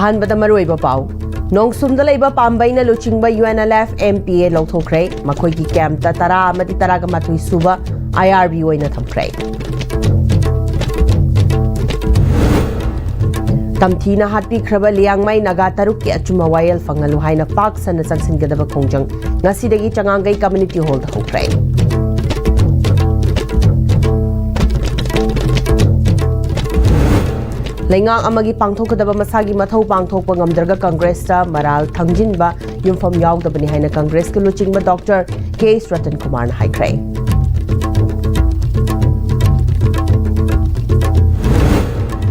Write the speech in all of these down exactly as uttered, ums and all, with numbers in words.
ꯑꯍꯥꯟꯕꯗ ꯃꯔꯨꯑꯣꯏꯕ ꯄꯥꯎ꯫ ꯅꯣꯡꯁꯨꯝꯗ ꯂꯩꯕ ꯄꯥꯝꯕꯩꯅ ꯂꯨꯆꯤꯡꯕ UNLF MPA ꯂꯧꯊꯣꯛꯈ꯭ꯔꯦ꯫ ꯃꯈꯣꯏꯒꯤ ꯀꯦꯝꯞꯇ ꯇꯔꯥ ꯑꯃꯗꯤ ꯇꯔꯥꯒ ꯃꯥꯊꯣꯏ ꯁꯨꯕ IRB ꯑꯣꯏꯅ ꯊꯝꯈ꯭ꯔꯦ꯫ ꯇꯝꯊꯤꯅ ꯍꯥꯠꯄꯤꯈ꯭ꯔꯕ ꯂꯤꯌꯥꯡꯃꯩ ꯅꯥꯒꯥ ꯇꯔꯨꯛꯀꯤ ꯑꯆꯨꯝꯕ ꯋꯥꯌꯦꯜ ꯐꯪꯍꯜꯂꯨ ꯍꯥꯏꯅ ꯄꯥꯛ ꯁꯟꯅ ꯆꯪꯁꯤꯟꯒꯗꯕ ꯈꯣꯡꯖꯪ ꯉꯁꯤꯗꯒꯤ ꯆꯉꯥꯡꯒꯩ ꯀꯝꯃ꯭ꯌꯨꯅꯤꯇꯤ ꯍꯣꯜꯗ ꯍꯧꯈ꯭ꯔꯦ꯫ ꯂꯩꯉꯥꯛ ꯑꯃꯒꯤ ꯄꯥꯡꯊꯣꯛꯀꯗꯕ ꯃꯁꯥꯒꯤ ꯃꯊꯧ ꯄꯥꯡꯊꯣꯛꯄ ꯉꯝꯗ꯭ꯔꯒ ꯀꯪꯒ꯭ꯔꯦꯁꯇ ꯃꯔꯥꯜ ꯊꯪꯖꯤꯟꯕ ꯌꯨꯝꯐꯝ ꯌꯥꯎꯗꯕꯅꯤ ꯍꯥꯏꯅ ꯀꯪꯒ꯭ꯔꯦꯁꯀꯤ ꯂꯨꯆꯤꯡꯕ ꯗꯣꯛꯇꯔ ꯀꯦ ꯑꯦꯁ ꯔꯇꯟ ꯀꯨꯃꯥꯔꯅ ꯍꯥꯏꯈ꯭ꯔꯦ꯫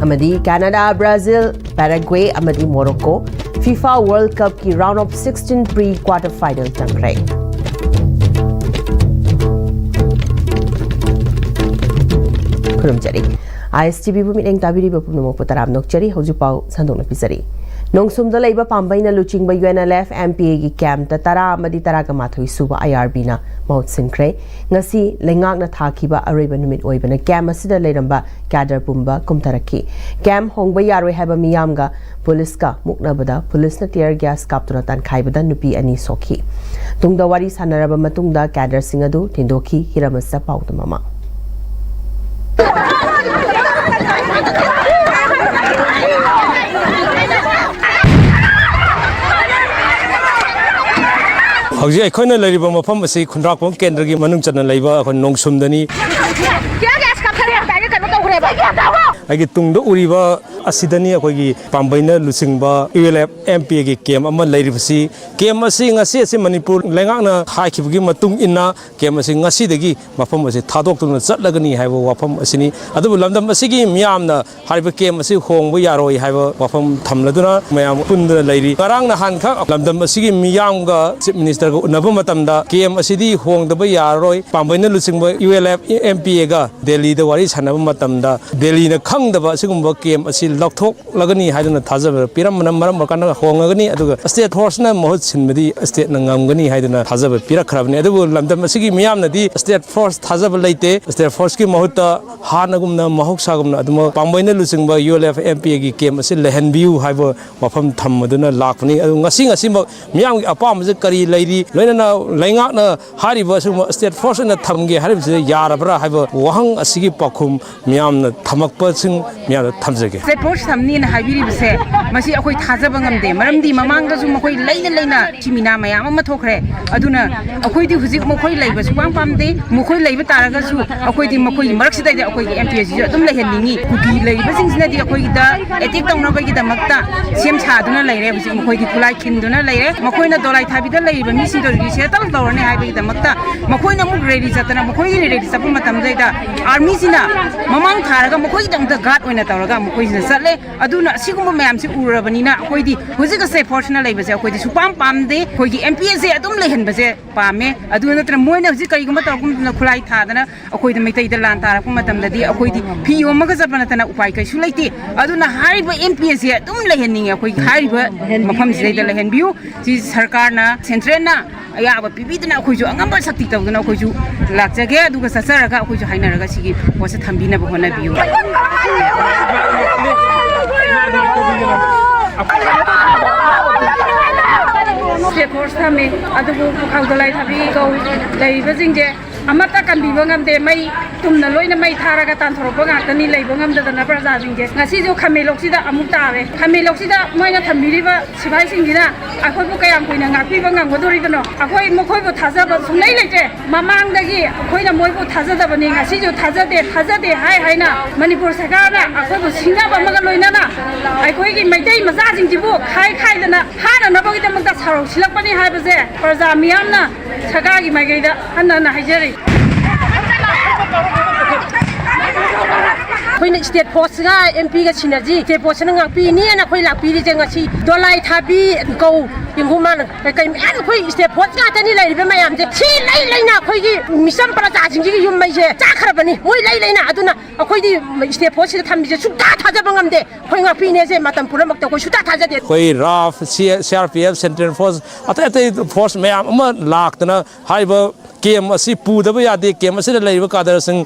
ꯑꯃꯗꯤ ꯀꯦꯅꯥꯗꯥ, ꯕ꯭ꯔꯥꯖꯤꯜ, ꯄꯦꯔꯥꯒ꯭ꯋꯦ ꯑꯃꯗꯤ Morocco FIFA World Cupꯀꯤ round of sixteen pre quarter final ꯆꯪꯈ꯭ꯔꯦ꯫ ꯈꯨꯔꯨꯝꯖꯔꯤ꯫ ISTVꯕꯨ ꯃꯤꯠꯌꯦꯡ ꯇꯥꯕꯤꯔꯤꯕ ꯄꯨꯝꯅꯃꯛꯄꯨ ꯇꯔꯥꯝꯅ ꯑꯣꯛꯆꯔꯤ꯫ ꯍꯧꯖꯤꯛ ꯄꯥꯎ ꯁꯟꯗꯣꯛꯅ ꯄꯤꯖꯔꯤ꯫ ꯅꯣꯡꯁꯨꯝꯗ ꯂꯩꯕ ꯄꯥꯝꯕꯩꯅ ꯂꯨꯆꯤꯡꯕ UNLF MPAꯒꯤ ꯀꯦꯝꯞꯇ ꯇꯔꯥ ꯑꯃꯗꯤ ꯇꯔꯥꯒ ꯃꯥꯊꯣꯏ ꯁꯨꯕ IRBꯅ ꯃꯍꯨꯠ ꯁꯤꯟꯈ꯭ꯔꯦ꯫ ꯉꯁꯤ ꯂꯩꯉꯥꯛꯅ ꯊꯥꯈꯤꯕ ꯑꯔꯣꯏꯕ ꯅꯨꯃꯤꯠ ꯑꯣꯏꯕꯅ ꯀꯦꯝꯞ ꯑꯁꯤꯗ ꯂꯩꯔꯝꯕ ꯀꯦꯗꯔ ꯄꯨꯝꯕ ꯀꯨꯝꯊꯔꯛꯈꯤ꯫ ꯀꯦꯝꯞ ꯍꯣꯡꯕ ꯌꯥꯔꯣꯏ ꯍꯥꯏꯕ ꯃꯤꯌꯥꯝꯒ ꯄꯨꯂꯤꯁꯀ ꯃꯨꯛꯅꯕꯗ ꯄꯨꯂꯤꯁꯅ tear gas ꯀꯥꯞꯇꯨꯅ ꯇꯥꯟꯈꯥꯏꯕꯗ ꯅꯨꯄꯤ ꯑꯅꯤ ꯁꯣꯛꯈꯤ꯫ ꯇꯨꯡꯗ ꯋꯥꯔꯤ ꯁꯥꯟꯅꯔꯕ ꯃꯇꯨꯡꯗ ꯀꯦꯗꯔꯁꯤꯡ ꯑꯗꯨ ꯊꯤꯟꯗꯣꯛꯈꯤ꯫ ꯍꯤꯔꯝ ꯑꯁꯤꯗ ꯄꯥꯎꯗꯝ ꯑꯃ꯫ ꯍꯧꯖꯤꯛ ꯑꯩꯈꯣꯏꯅ ꯂꯩꯔꯤꯕ ꯃꯐꯝ ꯑꯁꯤ ꯈꯨꯟꯗ꯭ꯔꯥꯛꯄꯝ ꯀꯦꯟꯗ꯭ꯔꯒꯤ ꯃꯅꯨꯡ ꯆꯟꯅ ꯂꯩꯕ ꯑꯩꯈꯣꯏ ꯅꯣꯡꯁꯨꯝꯗꯅꯤ꯫ ꯑꯩꯒꯤ ꯇꯨꯡꯗ ꯎꯔꯤꯕ ꯑꯁꯤꯗꯅꯤ ꯑꯩꯈꯣꯏꯒꯤ ꯄꯥꯝꯕꯩꯅ ꯂꯨꯆꯤꯡꯕ ULF MPAꯒꯤ ꯀꯦꯝꯞ ꯑꯃ ꯂꯩꯔꯤꯕꯁꯤ꯫ ꯀꯦꯝꯞ ꯑꯁꯤ ꯉꯁꯤ ꯑꯁꯤ ꯃꯅꯤꯄꯨꯔ ꯂꯩꯉꯥꯛꯅ ꯍꯥꯏꯈꯤꯕꯒꯤ ꯃꯇꯨꯡ ꯏꯟꯅ ꯀꯦꯝꯞ ꯑꯁꯤ ꯉꯁꯤꯗꯒꯤ ꯃꯐꯝ ꯑꯁꯤ ꯊꯥꯗꯣꯛꯇꯨꯅ ꯆꯠꯂꯒꯅꯤ ꯍꯥꯏꯕ ꯋꯥꯐꯝ ꯑꯁꯤꯅꯤ꯫ ꯑꯗꯨꯕꯨ ꯂꯝꯗꯝ ꯑꯁꯤꯒꯤ ꯃꯤꯌꯥꯝꯅ ꯍꯥꯏꯔꯤꯕ ꯀꯦꯝꯞ ꯑꯁꯤ ꯍꯣꯡꯕ ꯌꯥꯔꯣꯏ ꯍꯥꯏꯕ ꯋꯥꯐꯝ ꯊꯝꯂꯗꯨꯅ ꯃꯌꯥꯝ ꯄꯨꯟꯗꯨꯅ ꯂꯩꯔꯤ꯫ ꯉꯔꯥꯡ ꯅꯍꯥꯟꯈꯛ ꯂꯝꯗꯝ ꯑꯁꯤꯒꯤ ꯃꯤꯌꯥꯝꯒ Chief Ministerꯒ ꯎꯅꯕ ꯃꯇꯝꯗ ꯀꯦꯝꯞ ꯑꯁꯤꯗꯤ ꯍꯣꯡꯗꯕ ꯌꯥꯔꯔꯣꯏ, ꯄꯥꯝꯕꯩꯅ ꯂꯨꯆꯤꯡꯕ ULF MPAꯒ ꯗꯦꯜꯂꯤꯗ ꯋꯥꯔꯤ ꯁꯥꯟꯅꯕ ꯃꯇꯝꯗ ꯗꯦꯜꯂꯤꯅ ꯈꯪꯗꯕ ꯑꯁꯤꯒꯨꯝꯕ ꯀꯦꯝꯞ ꯑꯁꯤ ꯂꯧꯊꯣꯛꯂꯒꯅꯤ ꯍꯥꯏꯗꯨꯅ ꯊꯥꯖꯕ ꯄꯤꯔꯝꯕꯅ ꯃꯔꯝ ꯑꯣꯏꯔꯀꯥꯟꯗ ꯍꯣꯡꯉꯒꯅꯤ, ꯑꯗꯨꯒ state forceꯅ ꯃꯍꯨꯠ ꯁꯤꯟꯕꯗꯤ stateꯅ ꯉꯝꯒꯅꯤ ꯍꯥꯏꯗꯨꯅ ꯊꯥꯖꯕ ꯄꯤꯔꯛꯈ꯭ꯔꯕꯅꯤ꯫ ꯑꯗꯨꯕꯨ ꯂꯝꯗꯝ ꯑꯁꯤꯒꯤ ꯃꯤꯌꯥꯝꯅꯗꯤ state force ꯊꯥꯖꯕ ꯂꯩꯇꯦ꯫ State forceꯀꯤ ꯃꯍꯨꯠꯇ ꯍꯥꯟꯅꯒꯨꯝꯅ, ꯃꯍꯧꯁꯥꯒꯨꯝꯅ ꯑꯗꯨꯃꯛ ꯄꯥꯝꯕꯩꯅ ꯂꯨꯆꯤꯡꯕ ULF MPAꯒꯤ camp ꯑꯁꯤ ꯂꯩꯍꯟꯕꯤꯌꯨ ꯍꯥꯏꯕ ꯋꯥꯐꯝ ꯊꯝꯃꯗꯨꯅ ꯂꯥꯛꯄꯅꯤ꯫ ꯑꯗꯨ ꯉꯁꯤ ꯉꯁꯤꯃꯛ ꯃꯤꯌꯥꯝꯒꯤ ꯑꯄꯥꯝꯕꯁꯦ ꯀꯔꯤ ꯂꯩꯔꯤ, ꯂꯣꯏꯅꯅ ꯂꯩꯉꯥꯛꯅ ꯍꯥꯏꯔꯤꯕ ꯑꯁꯤꯒꯨꯝꯕ state force ꯑꯣꯏꯅ ꯊꯝꯒꯦ ꯍꯥꯏꯔꯤꯕꯁꯤꯗ ꯌꯥꯔꯕ꯭ꯔꯥ ꯍꯥꯏꯕ ꯋꯥꯍꯪ ꯑꯁꯤꯒꯤ ꯄꯥꯎꯈꯨꯝ ꯃꯤꯌꯥꯝꯅ ꯊꯝꯃꯛꯄꯁꯤꯡ ꯃꯤꯌꯥꯝꯗ ꯊꯝꯖꯒꯦ꯫ State force ꯊꯝꯅꯤꯅ ꯍꯥꯏꯕꯤꯔꯤꯕꯁꯦ, ꯃꯁꯤ ꯑꯩꯈꯣꯏ ꯊꯥꯖꯕ ꯉꯝꯗꯦ꯫ ꯃꯔꯝꯗꯤ ꯃꯃꯥꯡꯗꯁꯨ ꯃꯈꯣꯏ ꯂꯩꯅ ꯂꯩꯅ ꯁꯤꯃꯤꯅꯥ ꯃꯌꯥꯝ ꯑꯃ ꯊꯣꯛꯈ꯭ꯔꯦ꯫ ꯑꯗꯨꯅ ꯑꯩꯈꯣꯏꯗꯤ ꯍꯧꯖꯤꯛ ꯃꯈꯣꯏ ꯂꯩꯕ ꯁꯨꯡꯄꯥꯝ ꯄꯥꯝꯗꯦ꯫ ꯃꯈꯣꯏ ꯂꯩꯕ ꯇꯥꯔꯒꯁꯨ ꯑꯩꯈꯣꯏꯗꯤ ꯃꯈꯣꯏꯒꯤ ꯃꯔꯛꯁꯤꯗꯩꯗ ꯑꯩꯈꯣꯏꯒꯤ MPAꯁꯤꯁꯨ ꯑꯗꯨꯝ ꯂꯩꯍꯟꯅꯤꯡꯉꯤ꯫ ꯀꯨꯀꯤ ꯂꯩꯔꯤꯕꯁꯤꯡꯁꯤꯅꯗꯤ ꯑꯩꯈꯣꯏꯒꯤꯗ attack ꯇꯧꯅꯕꯒꯤꯗꯃꯛꯇ ꯁꯦꯝ ꯁꯥꯗꯨꯅ ꯂꯩꯔꯦ꯫ ꯍꯧꯖꯤꯛ ꯃꯈꯣꯏꯗꯤ ꯈꯨꯠꯂꯥꯏ ꯈꯤꯟꯗꯨꯅ ꯂꯩꯔꯦ꯫ ꯃꯈꯣꯏꯅ ꯗꯣꯂꯥꯏ ꯊꯥꯕꯤꯗ ꯂꯩꯔꯤꯕ ꯃꯤꯁꯤꯡꯗꯣ resettle ꯇꯧꯔꯅꯤ ꯍꯥꯏꯕꯒꯤꯗꯃꯛꯇ ꯃꯈꯣꯏꯅ ꯑꯃꯨꯛ rally ꯆꯠꯇꯅ, ꯃꯈꯣꯏꯒꯤ rally ꯆꯠꯄ ꯃꯇꯝꯗꯩꯗ armyꯁꯤꯅ ꯃꯃꯥꯡ ꯊꯥꯔꯒ ꯃꯈꯣꯏꯒꯤꯗꯃꯛꯇ guard ꯑꯣꯏꯅ ꯇꯧꯔꯒ ꯃꯈꯣꯏꯁꯤꯅ ꯆꯠꯂꯦ꯫ ꯑꯗꯨꯅ ꯑꯁꯤꯒꯨꯝꯕ ꯃꯌꯥꯝꯁꯤ ꯎꯔꯕꯅꯤꯅ ꯑꯩꯈꯣꯏꯗꯤ ꯍꯧꯖꯤꯛ state forceꯅ ꯂꯩꯕꯁꯦ ꯑꯩꯈꯣꯏꯗꯤ ꯁꯨꯄꯥꯝ ꯄꯥꯝꯗꯦ꯫ ꯑꯩꯈꯣꯏꯒꯤ MPAꯁꯦ ꯑꯗꯨꯝ ꯂꯩꯍꯟꯕꯁꯦ ꯄꯥꯝꯃꯦ꯫ ꯑꯗꯨ ꯅꯠꯇꯅ ꯃꯣꯏꯅ ꯍꯧꯖꯤꯛ ꯀꯔꯤꯒꯨꯝꯕ ꯇꯧꯔꯛꯄ ꯃꯇꯝꯗ ꯈꯨꯠꯂꯥꯏ ꯊꯥꯗꯅ ꯑꯩꯈꯣꯏꯗ ꯃꯩꯇꯩꯗ ꯂꯥꯟ ꯇꯥꯔꯛꯄ ꯃꯇꯝꯗꯗꯤ ꯑꯩꯈꯣꯏꯗꯤ ꯐꯤ ꯌꯣꯝꯃꯒ ꯆꯠꯄ ꯅꯠꯇꯅ ꯎꯄꯥꯏ ꯀꯩꯁꯨ ꯂꯩꯇꯦ꯫ ꯑꯗꯨꯅ ꯍꯥꯏꯔꯤꯕ MPAꯁꯦ ꯑꯗꯨꯝ ꯂꯩꯍꯟꯅꯤꯡꯉꯦ꯫ ꯑꯩꯈꯣꯏꯒꯤ ꯍꯥꯏꯔꯤꯕ ꯃꯐꯝꯁꯤꯗꯩꯗ ꯂꯩꯍꯟꯕꯤꯌꯨ꯫ ꯁꯤ ꯁꯔꯀꯥꯔꯅ, centralꯅ ꯑꯌꯥꯕ ꯄꯤꯕꯤꯗꯨꯅ ꯑꯩꯈꯣꯏꯁꯨ ꯑꯉꯝꯕ ꯁꯛꯇꯤ ꯇꯧꯗꯨꯅ ꯑꯩꯈꯣꯏꯁꯨ ꯂꯥꯛꯆꯒꯦ꯫ ꯑꯗꯨꯒ ꯆꯠꯆꯔꯒ ꯑꯩꯈꯣꯏꯁꯨ ꯍꯥꯏꯅꯔꯒ ꯁꯤꯒꯤ ꯄꯣꯠꯁꯦ ꯊꯝꯕꯤꯅꯕ ꯍꯣꯠꯅꯕꯤꯌꯨ꯫ State force ꯊꯝꯃꯤ, ꯑꯗꯨꯕꯨ ꯄꯨꯈꯥꯎ ꯗꯣꯂꯥꯏ ꯊꯥꯕꯤ ꯀꯧ ꯂꯩꯔꯤꯕꯁꯤꯡꯁꯦ ꯑꯃꯠꯇ ꯀꯟꯕꯤꯕ ꯉꯝꯗꯦ꯫ ꯃꯩ ꯇꯨꯝꯅ ꯂꯣꯏꯅ ꯃꯩ ꯊꯥꯔꯒ ꯇꯥꯟꯊꯣꯔꯛꯄ ꯉꯥꯛꯇꯅꯤ ꯂꯩꯕ ꯉꯝꯗꯗꯅ ꯄ꯭ꯔꯖꯥꯁꯤꯡꯁꯦ꯫ ꯉꯁꯤꯁꯨ ꯈꯥꯃꯦꯟꯂꯣꯛꯁꯤꯗ ꯑꯃꯨꯛ ꯇꯥꯔꯦ꯫ ꯈꯥꯃꯦꯟꯂꯣꯛꯁꯤꯗ ꯃꯣꯏꯅ ꯊꯝꯕꯤꯔꯤꯕ ꯁꯤꯐꯥꯏꯁꯤꯡꯁꯤꯅ ꯑꯩꯈꯣꯏꯕꯨ ꯀꯌꯥꯝ ꯀꯨꯏꯅ ꯉꯥꯛꯄꯤꯕ ꯉꯝꯒꯗꯣꯔꯤꯕꯅꯣ? ꯑꯩꯈꯣꯏ ꯃꯈꯣꯏꯕꯨ ꯊꯥꯖꯕ ꯁꯨꯡꯂꯩ ꯂꯩꯇꯦ꯫ ꯃꯃꯥꯡꯗꯒꯤ ꯑꯩꯈꯣꯏꯅ ꯃꯣꯏꯕꯨ ꯊꯥꯖꯗꯕꯅꯤ, ꯉꯁꯤꯁꯨ ꯊꯥꯖꯗꯦ, ꯊꯥꯖꯗꯦ ꯍꯥꯏ ꯍꯥꯏꯅ ꯃꯅꯤꯄꯨꯔ ꯁꯔꯀꯥꯔꯅ ꯑꯩꯈꯣꯏꯕꯨ ꯁꯤꯡꯅꯕ ꯑꯃꯒ ꯂꯣꯏꯅꯅ ꯑꯩꯈꯣꯏꯒꯤ ꯃꯩꯇꯩ ꯃꯆꯥꯁꯤꯡꯁꯤꯕꯨ ꯈꯥꯏ ꯈꯥꯏꯗꯅ ꯍꯥꯠꯅꯅꯕꯒꯤꯗꯃꯛꯇ ꯁꯥꯎꯔꯧꯁꯤꯜꯂꯛꯄꯅꯤ ꯍꯥꯏꯕꯁꯦ ꯄ꯭ꯔꯖꯥ ꯃꯤꯌꯥꯝꯅ ꯁꯔꯀꯥꯔꯒꯤ ꯃꯥꯏꯀꯩꯗ ꯍꯟꯅ ꯍꯟꯅ ꯍꯥꯏꯖꯔꯤ꯫ ꯑꯩꯈꯣꯏꯅ ꯁ꯭ꯇꯦꯠ ꯐꯣꯔꯁꯀ ꯑꯦꯝ ꯄꯤꯒ ꯁꯤꯟꯅꯁꯤ, ꯁ꯭ꯇꯦꯠ ꯐꯣꯔꯁꯅ ꯉꯥꯛꯄꯤꯅꯤꯅ ꯑꯩꯈꯣꯏ ꯂꯥꯛꯄꯤꯔꯤꯁꯦ꯫ ꯉꯁꯤ ꯗꯣꯂꯥꯏ ꯊꯥꯕꯤ, ꯀꯧ, ꯌꯦꯡꯒꯨ ꯃꯥꯅ ꯀꯩ ꯀꯩ ꯃꯌꯥꯝ ꯑꯩꯈꯣꯏ ꯁ꯭ꯇꯦꯠ ꯐꯣꯔꯁ ꯉꯥꯛꯇꯅꯤ ꯂꯩꯔꯤꯕ ꯃꯌꯥꯝꯁꯦ꯫ ꯁꯤ ꯂꯩ ꯂꯩꯅ ꯑꯩꯈꯣꯏꯒꯤ ꯃꯤꯆꯝ ꯄ꯭ꯔꯖꯥꯁꯤꯡꯁꯤꯒꯤ ꯌꯨꯝ ꯃꯩꯁꯦ ꯆꯥꯛꯈ꯭ꯔꯕꯅꯤ꯫ ꯃꯣꯏ ꯂꯩ ꯂꯩꯅ꯫ ꯑꯗꯨꯅ ꯑꯩꯈꯣꯏꯗꯤ ꯁ꯭ꯇꯦꯠ ꯐꯣꯔꯁꯁꯤꯗ ꯊꯝꯃꯤꯁꯦ ꯁꯨꯡꯊꯥ ꯊꯥꯖꯕ ꯉꯝꯗꯦ꯫ ꯑꯩꯈꯣꯏ ꯉꯥꯛꯄꯤꯅꯦꯁꯦ ꯃꯇꯝ ꯄꯨꯝꯅꯃꯛꯇ ꯑꯩꯈꯣꯏ ꯁꯨꯡꯊꯥ ꯊꯥꯖꯗꯦ꯫ ꯑꯩꯈꯣꯏ rough, C R P F, central force, ꯑꯇꯩ ꯑꯇꯩ ꯐꯣꯔꯁ ꯃꯌꯥꯝ ꯑꯃ ꯂꯥꯛꯇꯅ ꯍꯥꯏꯔꯤꯕ ꯀꯦꯝ ꯑꯁꯤ ꯄꯨꯗꯕ ꯌꯥꯗꯦ, ꯀꯦꯝ ꯑꯁꯤꯗ ꯂꯩꯔꯤꯕ ꯀꯥꯗꯔꯁꯤꯡ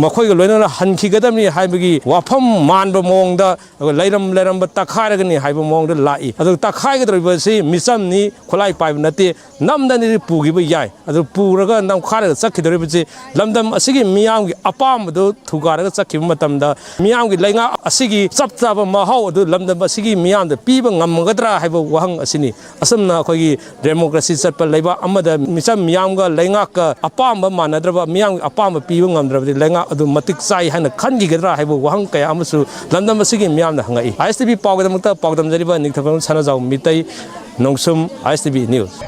ꯃꯈꯣꯏꯒ ꯂꯣꯏꯅꯅ ꯍꯟꯈꯤꯒꯗꯕꯅꯤ ꯍꯥꯏꯕꯒꯤ ꯋꯥꯐꯝ ꯃꯥꯟꯕ ꯃꯑꯣꯡꯗ ꯂꯩꯔꯝ ꯂꯩꯔꯝꯕ ꯇꯛꯈꯥꯏꯔꯒꯅꯤ ꯍꯥꯏꯕ ꯃꯑꯣꯡꯗ ꯂꯥꯛꯏ꯫ ꯑꯗꯨ ꯇꯛꯈꯥꯏꯒꯗꯧꯔꯤꯕ ꯑꯁꯤ ꯃꯤꯆꯝꯅꯤ, ꯈꯨꯠꯂꯥꯏ ꯄꯥꯏꯕ ꯅꯠꯇꯦ꯫ ꯅꯝꯗꯅꯗꯤ ꯄꯨꯈꯤꯕ ꯌꯥꯏ, ꯑꯗꯨ ꯄꯨꯔꯒ ꯅꯝꯈꯥꯏꯔꯒ ꯆꯠꯈꯤꯗꯧꯔꯤꯕꯁꯤ ꯂꯝꯗꯝ ꯑꯁꯤꯒꯤ ꯃꯤꯌꯥꯝꯒꯤ ꯑꯄꯥꯝꯕꯗꯨ ꯊꯨꯒꯥꯏꯔꯒ ꯆꯠꯈꯤꯕ ꯃꯇꯝꯗ ꯃꯤꯌꯥꯝꯒꯤ ꯂꯩꯉꯥꯛ ꯑꯁꯤꯒꯤ ꯆꯞ ꯆꯥꯕ ꯃꯍꯥꯎ ꯑꯗꯨ ꯂꯝꯗꯝ ꯑꯁꯤꯒꯤ ꯃꯤꯌꯥꯝꯗ ꯄꯤꯕ ꯉꯝꯒꯗ꯭ꯔꯥ ꯍꯥꯏꯕ ꯋꯥꯍꯪ ꯑꯁꯤꯅꯤ꯫ ꯑꯁꯨꯝꯅ ꯑꯩꯈꯣꯏꯒꯤ ꯗꯦꯃꯣꯀ꯭ꯔꯦꯁꯤ ꯆꯠꯄ ꯂꯩꯕꯥꯛ ꯑꯃꯗ ꯃꯤꯆꯝ ꯃꯤꯌꯥꯝꯒ ꯂꯩꯉꯥꯛꯀ ꯑꯄꯥꯝꯕ ꯃꯥꯟꯅꯗ꯭ꯔꯕ, ꯃꯤꯌꯥꯝꯒꯤ ꯑꯄꯥꯝꯕ ꯄꯤꯕ ꯉꯝꯗ꯭ꯔꯕꯗꯤ ꯂꯩꯉꯥꯛ ꯑꯗꯨ ꯃꯇꯤꯛ ꯆꯥꯏ ꯍꯥꯏꯅ ꯈꯟꯈꯤꯒꯗ꯭ꯔꯥ ꯍꯥꯏꯕ ꯋꯥꯍꯪ ꯀꯌꯥ ꯑꯃꯁꯨ ꯂꯝꯗꯝ ꯑꯁꯤꯒꯤ ꯃꯤꯌꯥꯝꯅ ꯍꯪꯉꯛꯏ꯫ ꯑꯥꯏ ꯑꯦꯁ ꯇꯤ ꯚꯤ ꯄꯥꯎꯒꯤꯗꯃꯛꯇ ꯄꯥꯎꯗꯝꯖꯔꯤꯕ ꯅꯤꯡꯊꯧ ꯁꯅꯥꯖꯥꯎ ꯃꯤꯇꯩ, ꯅꯣꯡꯁꯨꯝ, ꯑꯥꯏ ꯑꯦꯁ ꯇꯤ ꯚꯤ ꯅ꯭ꯌꯨꯁ꯫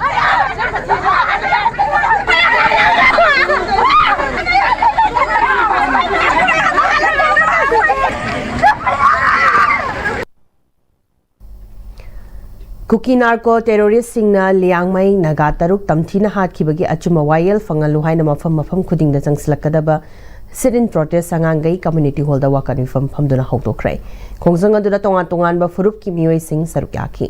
ꯀꯨꯀꯤ ꯅꯥꯔꯀꯣ ꯇꯦꯔꯣꯔꯤꯁꯁꯤꯡꯅ ꯂꯤꯌꯥꯡꯃꯩ ꯅꯥꯒꯥ ꯇꯔꯨꯛ ꯇꯝꯊꯤꯅ ꯍꯥꯠꯈꯤꯕꯒꯤ ꯑꯆꯨꯝꯕ ꯋꯥꯌꯦꯜ ꯐꯪꯍꯜꯂꯨ ꯍꯥꯏꯅ ꯃꯐꯝ ꯃꯐꯝ ꯈꯨꯗꯤꯡꯗ ꯆꯪꯁꯤꯜꯂꯛꯀꯗꯕ sit-in protest ꯑꯉꯥꯡꯈꯩ community hall ꯗ ꯋꯥꯀꯠ ꯃꯤꯐꯝ ꯐꯝꯗꯨꯅ ꯍꯧꯗꯣꯛꯈ꯭ꯔꯦ꯫ ꯈꯣꯡꯖꯪ ꯑꯗꯨꯗ ꯇꯣꯉꯥꯟ ꯇꯣꯉꯥꯟꯕ ꯐꯨꯔꯨꯞꯀꯤ ꯃꯤꯑꯣꯏꯁꯤꯡ ꯁꯔꯨꯛ ꯌꯥꯈꯤ꯫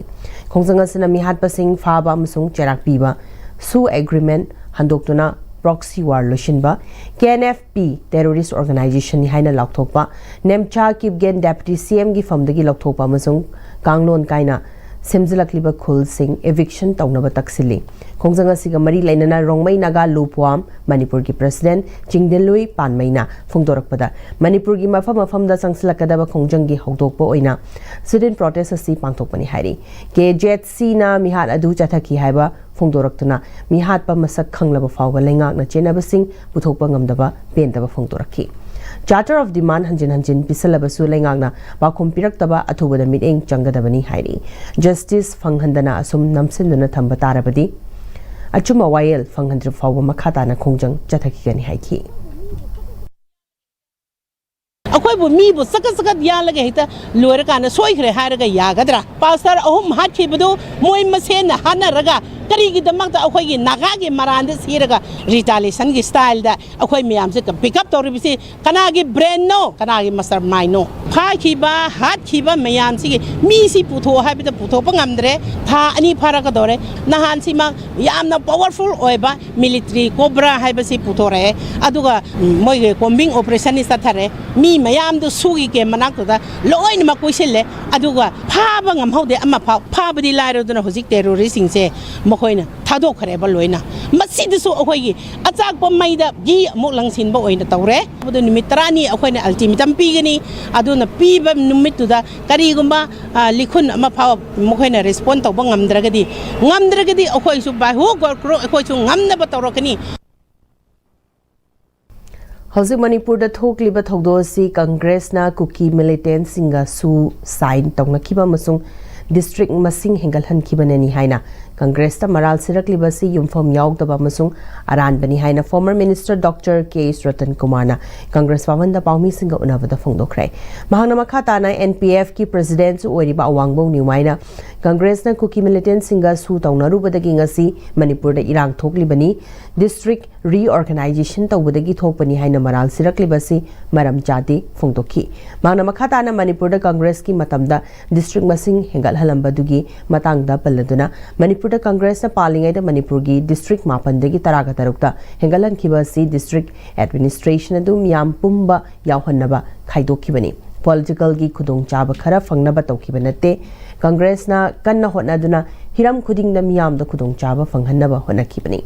ꯈꯣꯡꯖꯪ ꯑꯁꯤꯅ ꯃꯤꯍꯥꯠꯄꯁꯤꯡ ꯐꯥꯕ ꯑꯃꯁꯨꯡ ꯆꯩꯔꯥꯛ ꯄꯤꯕ, ꯁꯨ ꯑꯦꯒ꯭ꯔꯤꯃꯦꯟ ꯍꯟꯗꯣꯛꯇꯨꯅ ꯄ꯭ꯔꯣꯛꯁꯤ ꯋꯥꯔ ꯂꯣꯏꯁꯤꯟꯕ, ꯀꯦ ꯑꯦꯟ ꯑꯦꯐ ꯄꯤ ꯇꯦꯔꯣꯔꯤꯁ ꯑꯣꯔꯒꯅꯥꯏꯖꯦꯁꯟꯅꯤ ꯍꯥꯏꯅ ꯂꯥꯎꯊꯣꯛꯄ, ꯅꯦꯝꯆꯥ ꯀꯤꯞꯒꯦꯟ ꯗꯦꯄꯨꯇꯤ ꯁꯤ ꯑꯦꯝꯒꯤ ꯐꯝꯗꯒꯤ ꯂꯧꯊꯣꯛꯄ ꯑꯃꯁꯨꯡ ꯀꯥꯡꯂꯣꯟ ꯀꯥꯏꯅ ꯁꯦꯝꯖꯤꯜꯂꯛꯂꯤꯕ ꯈꯨꯜꯁꯤꯡ ꯏꯚꯤꯛꯁꯟ ꯇꯧꯅꯕ ꯇꯛꯁꯤꯜꯂꯤ꯫ ꯈꯣꯡꯖꯪ ꯑꯁꯤꯒ ꯃꯔꯤ ꯂꯩꯅꯅ ꯔꯣꯡꯃꯩ ꯅꯥꯒꯥ ꯂꯨ ꯄꯨꯋꯥꯝ ꯃꯅꯤꯄꯨꯔꯒꯤ ꯄ꯭ꯔꯁꯤꯗꯦꯟ ꯆꯤꯡꯗꯤꯜꯂꯨꯏ ꯄꯥꯟꯃꯩꯅ ꯐꯣꯡꯗꯣꯔꯛꯄꯗ, ꯃꯅꯤꯄꯨꯔꯒꯤ ꯃꯐꯝ ꯃꯐꯝꯗ ꯆꯪꯁꯤꯜꯂꯛꯀꯗꯕ ꯈꯣꯡꯖꯪꯒꯤ ꯍꯧꯗꯣꯛꯄ ꯑꯣꯏꯅ sit-in protest ꯑꯁꯤ ꯄꯥꯡꯊꯣꯛꯄꯅꯤ ꯍꯥꯏꯔꯤ꯫ ꯀꯦ ꯖꯦꯠ ꯁꯤꯅ ꯃꯤꯍꯥꯠ ꯑꯗꯨ ꯆꯠꯊꯈꯤ ꯍꯥꯏꯕ ꯐꯣꯡꯗꯣꯔꯛꯇꯨꯅ, ꯃꯤꯍꯥꯠꯄ ꯃꯁꯛ ꯈꯪꯂꯕ ꯐꯥꯎꯕ ꯂꯩꯉꯥꯛꯅ ꯆꯦꯟꯅꯕꯁꯤꯡ ꯄꯨꯊꯣꯛꯄ ꯉꯝꯗꯕ ꯄꯦꯟꯗꯕ ꯐꯣꯡꯗꯣꯔꯛꯈꯤ꯫ Charter of Demand ꯍꯟꯖꯤꯟ ꯍꯟꯖꯤꯟ ꯄꯤꯁꯜꯂꯕꯁꯨ ꯂꯩꯉꯥꯛꯅ ꯄꯥꯎꯈꯨꯝ ꯄꯤꯔꯛꯇꯕ ꯑꯊꯨꯕꯗ ꯃꯤꯠꯌꯦꯡ ꯆꯪꯒꯗꯕꯅꯤ ꯍꯥꯏꯔꯤ꯫ ꯖꯁꯇꯤꯁ ꯐꯪꯍꯟꯗꯅ ꯑꯁꯨꯝ ꯅꯝꯁꯤꯟꯗꯨꯅ ꯊꯝꯕ ꯇꯥꯔꯕꯗꯤ ꯑꯆꯨꯝꯕ ꯋꯥꯌꯦꯜ ꯐꯪꯍꯟꯗ꯭ꯔꯤꯕ ꯐꯥꯎꯕ ꯃꯈꯥ ꯇꯥꯅ ꯈꯣꯡꯖꯪ ꯆꯠꯊꯈꯤꯒꯅꯤ ꯍꯥꯏꯈꯤ꯫ ꯑꯩꯈꯣꯏꯕꯨ ꯃꯤꯕꯨ ꯆꯀꯠ ꯆꯀꯠ ꯌꯥꯜꯂꯒ ꯍꯦꯛꯇ ꯂꯣꯏꯔꯀꯥꯟꯗ ꯁꯣꯏꯈ꯭ꯔꯦ ꯍꯥꯏꯔꯒ ꯌꯥꯒꯗ꯭ꯔꯥ? ꯄꯥꯁꯇꯔ ꯑꯍꯨꯝ ꯍꯥꯠꯈꯤꯕꯗꯨ ꯃꯣꯏ ꯃꯁꯦꯟꯅ ꯍꯥꯠꯅꯔꯒ ꯀꯔꯤꯒꯤꯗꯃꯛꯇ ꯑꯩꯈꯣꯏꯒꯤ ꯅꯥꯒꯥꯒꯤ ꯃꯔꯥꯟꯗ ꯁꯤꯔꯒ ꯔꯤꯇꯥꯂꯤꯌꯦꯁꯟꯒꯤ ꯁ꯭ꯇꯥꯏꯜꯗ ꯑꯩꯈꯣꯏ ꯃꯌꯥꯝꯁꯦ ꯄꯤꯛ ꯑꯞ ꯇꯧꯔꯤꯕꯁꯤ ꯀꯅꯥꯒꯤ ꯕ꯭ꯔꯦꯟꯅꯣ, ꯀꯅꯥꯒꯤ ꯃꯁꯇꯔ ꯃꯥꯏꯟꯅꯣ? ꯐꯥꯈꯤꯕ, ꯍꯥꯠꯈꯤꯕ ꯃꯌꯥꯝꯁꯤꯒꯤ ꯃꯤꯁꯤ ꯄꯨꯊꯣꯛꯑꯣ ꯍꯥꯏꯕꯗ ꯄꯨꯊꯣꯛꯄ ꯉꯝꯗ꯭ꯔꯦ꯫ ꯊꯥ ꯑꯅꯤ ꯐꯥꯔꯛꯀꯗꯧꯔꯦ꯫ ꯅꯍꯥꯟꯁꯤꯃꯛ ꯌꯥꯝꯅ ꯄꯥꯋꯔꯐꯨꯜ ꯑꯣꯏꯕ ꯃꯤꯂꯤꯇ꯭ꯔꯤ ꯀꯣꯕ꯭ꯔꯥ ꯍꯥꯏꯕꯁꯤ ꯄꯨꯊꯣꯔꯛꯑꯦ꯫ ꯑꯗꯨꯒ, ꯎꯝ, ꯃꯣꯏꯒꯤ ꯀꯣꯝꯕꯤꯡ ꯑꯣꯄꯔꯦꯁꯟꯅꯤ ꯆꯠꯊꯔꯦ꯫ ꯃꯤ ꯃꯌꯥꯝꯗꯨ ꯁꯨꯒꯤ ꯀꯦꯝ ꯃꯅꯥꯛꯇꯨꯗ ꯂꯣꯏꯅꯃꯛ ꯀꯣꯏꯁꯤꯜꯂꯦ꯫ ꯑꯗꯨꯒ ꯐꯥꯕ ꯉꯝꯍꯧꯗꯦ ꯑꯃꯐꯥꯎ꯫ ꯐꯥꯕꯗꯤ ꯂꯥꯏꯔꯗꯅ ꯍꯧꯖꯤꯛ ꯇꯦꯔꯣꯔꯤꯁꯁꯤꯡꯁꯦ ꯃꯈꯣꯏꯅ ꯊꯥꯗꯣꯛꯈ꯭ꯔꯦꯕ ꯂꯣꯏꯅ꯫ ꯃꯁꯤꯗꯁꯨ ꯑꯩꯈꯣꯏꯒꯤ ꯑꯆꯥꯛꯄ ꯃꯩꯗ ꯘꯤ ꯑꯃꯨꯛ ꯂꯪꯁꯤꯟꯕ ꯑꯣꯏꯅ ꯇꯧꯔꯦ꯫ ꯑꯗꯨ ꯅꯨꯃꯤꯠ ꯇꯔꯥꯅꯤ ꯑꯩꯈꯣꯏꯅ ꯑꯜꯇꯤꯃꯦꯇꯝ ꯄꯤꯒꯅꯤ꯫ ꯑꯗꯨꯅ ꯄꯤꯕ ꯅꯨꯃꯤꯠꯇꯨꯗ ꯀꯔꯤꯒꯨꯝꯕ, ꯑ, ꯂꯤꯈꯨꯟ ꯑꯃ ꯐꯥꯎ ꯃꯈꯣꯏꯅ ꯔꯦꯁꯄꯣꯟ ꯇꯧꯕ ꯉꯝꯗ꯭ꯔꯒꯗꯤ, ꯉꯝꯗ꯭ꯔꯒꯗꯤ ꯑꯩꯈꯣꯏꯁꯨ by hook or crook ꯑꯩꯈꯣꯏꯁꯨ ꯉꯝꯅꯕ ꯇꯧꯔꯛꯀꯅꯤ꯫ ꯍꯧꯖꯤꯛ ꯃꯅꯤꯄꯨꯔꯗ ꯊꯣꯛꯂꯤꯕ ꯊꯧꯗꯣꯛ ꯑꯁꯤ ꯀꯪꯒ꯭ꯔꯦꯁꯅ ꯀꯨꯀꯤ ꯃꯤꯂꯤꯇꯦꯟꯠꯁꯤꯡꯒ ꯁꯨ ꯁꯥꯏꯟ ꯇꯧꯅꯈꯤꯕ ꯑꯃꯁꯨꯡ ꯗꯤꯁꯇ꯭ꯔꯤꯛ ꯃꯁꯤꯡ ꯍꯦꯟꯒꯠꯍꯟꯈꯤꯕꯅꯅꯤ ꯍꯥꯏꯅ ꯀꯪꯒ꯭ꯔꯦꯁꯇ ꯃꯔꯥꯜ ꯁꯤꯔꯛꯂꯤꯕ ꯑꯁꯤ ꯌꯨꯝꯐꯝ ꯌꯥꯎꯗꯕ ꯑꯃꯁꯨꯡ ꯑꯔꯥꯟꯕꯅꯤ ꯍꯥꯏꯅ former minister Doctor K H Ratan Kumarꯅ Congress ꯚꯕꯟꯗ ꯄꯥꯎꯃꯤꯁꯤꯡꯒ ꯎꯅꯕꯗ ꯐꯣꯡꯗꯣꯛꯈ꯭ꯔꯦ꯫ ꯃꯍꯥꯛꯅ ꯃꯈꯥ ꯇꯥꯅ N P Fꯀꯤ presidentꯁꯨ ꯑꯣꯏꯔꯤꯕ ꯑꯋꯥꯡꯕꯧ ꯅ꯭ꯌꯨꯃꯥꯏꯅ ꯀꯪꯒ꯭ꯔꯦꯁꯅ ꯀꯨꯀꯤ ꯃꯤꯂꯤꯇꯦꯟꯠꯁꯤꯡꯒ ꯁꯨ ꯇꯧꯅꯔꯨꯕꯗꯒꯤ ꯉꯁꯤ ꯃꯅꯤꯄꯨꯔꯗ ꯏꯔꯥꯡ ꯊꯣꯛꯂꯤꯕꯅꯤ꯫ ꯗꯤꯁꯇ꯭ꯔꯤꯛ reorganisation ꯇꯧꯕꯗꯒꯤ ꯊꯣꯛꯄꯅꯤ ꯍꯥꯏꯅ ꯃꯔꯥꯜ ꯁꯤꯔꯛꯂꯤꯕꯁꯤ ꯃꯔꯝ ꯆꯥꯗꯦ ꯐꯣꯡꯗꯣꯛꯈꯤ꯫ ꯃꯍꯥꯛꯅ ꯃꯈꯥ ꯇꯥꯅ ꯃꯅꯤꯄꯨꯔꯗ ꯀꯪꯒ꯭ꯔꯦꯁꯀꯤ ꯃꯇꯝꯗ ꯗꯤꯁꯇ꯭ꯔꯤꯛ ꯃꯁꯤꯡ ꯍꯦꯟꯒꯠꯍꯜꯂꯝꯕꯗꯨꯒꯤ ꯃꯇꯥꯡꯗ ꯄꯜꯂꯗꯨꯅ, ꯃꯅꯤꯄꯨꯔꯗ ꯀꯪꯒ꯭ꯔꯦꯁꯅ ꯄꯥꯜꯂꯤꯉꯩꯗ ꯃꯅꯤꯄꯨꯔꯒꯤ ꯗꯤꯁꯇ꯭ꯔꯤꯛ ꯃꯥꯄꯟꯗꯒꯤ ꯇꯔꯥꯒ ꯇꯔꯨꯛꯇ ꯍꯦꯟꯒꯠꯍꯟꯈꯤꯕ ꯑꯁꯤ ꯗꯤꯁꯇ꯭ꯔꯤꯛ ꯑꯦꯗꯃꯤꯅꯤꯁꯇ꯭ꯔꯦꯁꯟ ꯑꯗꯨ ꯃꯤꯌꯥꯝ ꯄꯨꯝꯕ ꯌꯥꯎꯍꯟꯅꯕ ꯈꯥꯏꯗꯣꯛꯈꯤꯕꯅꯤ꯫ ꯄꯣꯂꯤꯇꯤꯀꯦꯜꯒꯤ ꯈꯨꯗꯣꯡꯆꯥꯕ ꯈꯔ ꯐꯪꯅꯕ ꯇꯧꯈꯤꯕ ꯅꯠꯇꯦ꯫ ꯀꯪꯒ꯭ꯔꯦꯁꯅ ꯀꯟꯅ ꯍꯣꯠꯅꯗꯨꯅ ꯍꯤꯔꯝ ꯈꯨꯗꯤꯡꯗ ꯃꯤꯌꯥꯝꯗ ꯈꯨꯗꯣꯡꯆꯥꯕ ꯐꯪꯍꯟꯅꯕ ꯍꯣꯠꯅꯈꯤꯕꯅꯤ꯫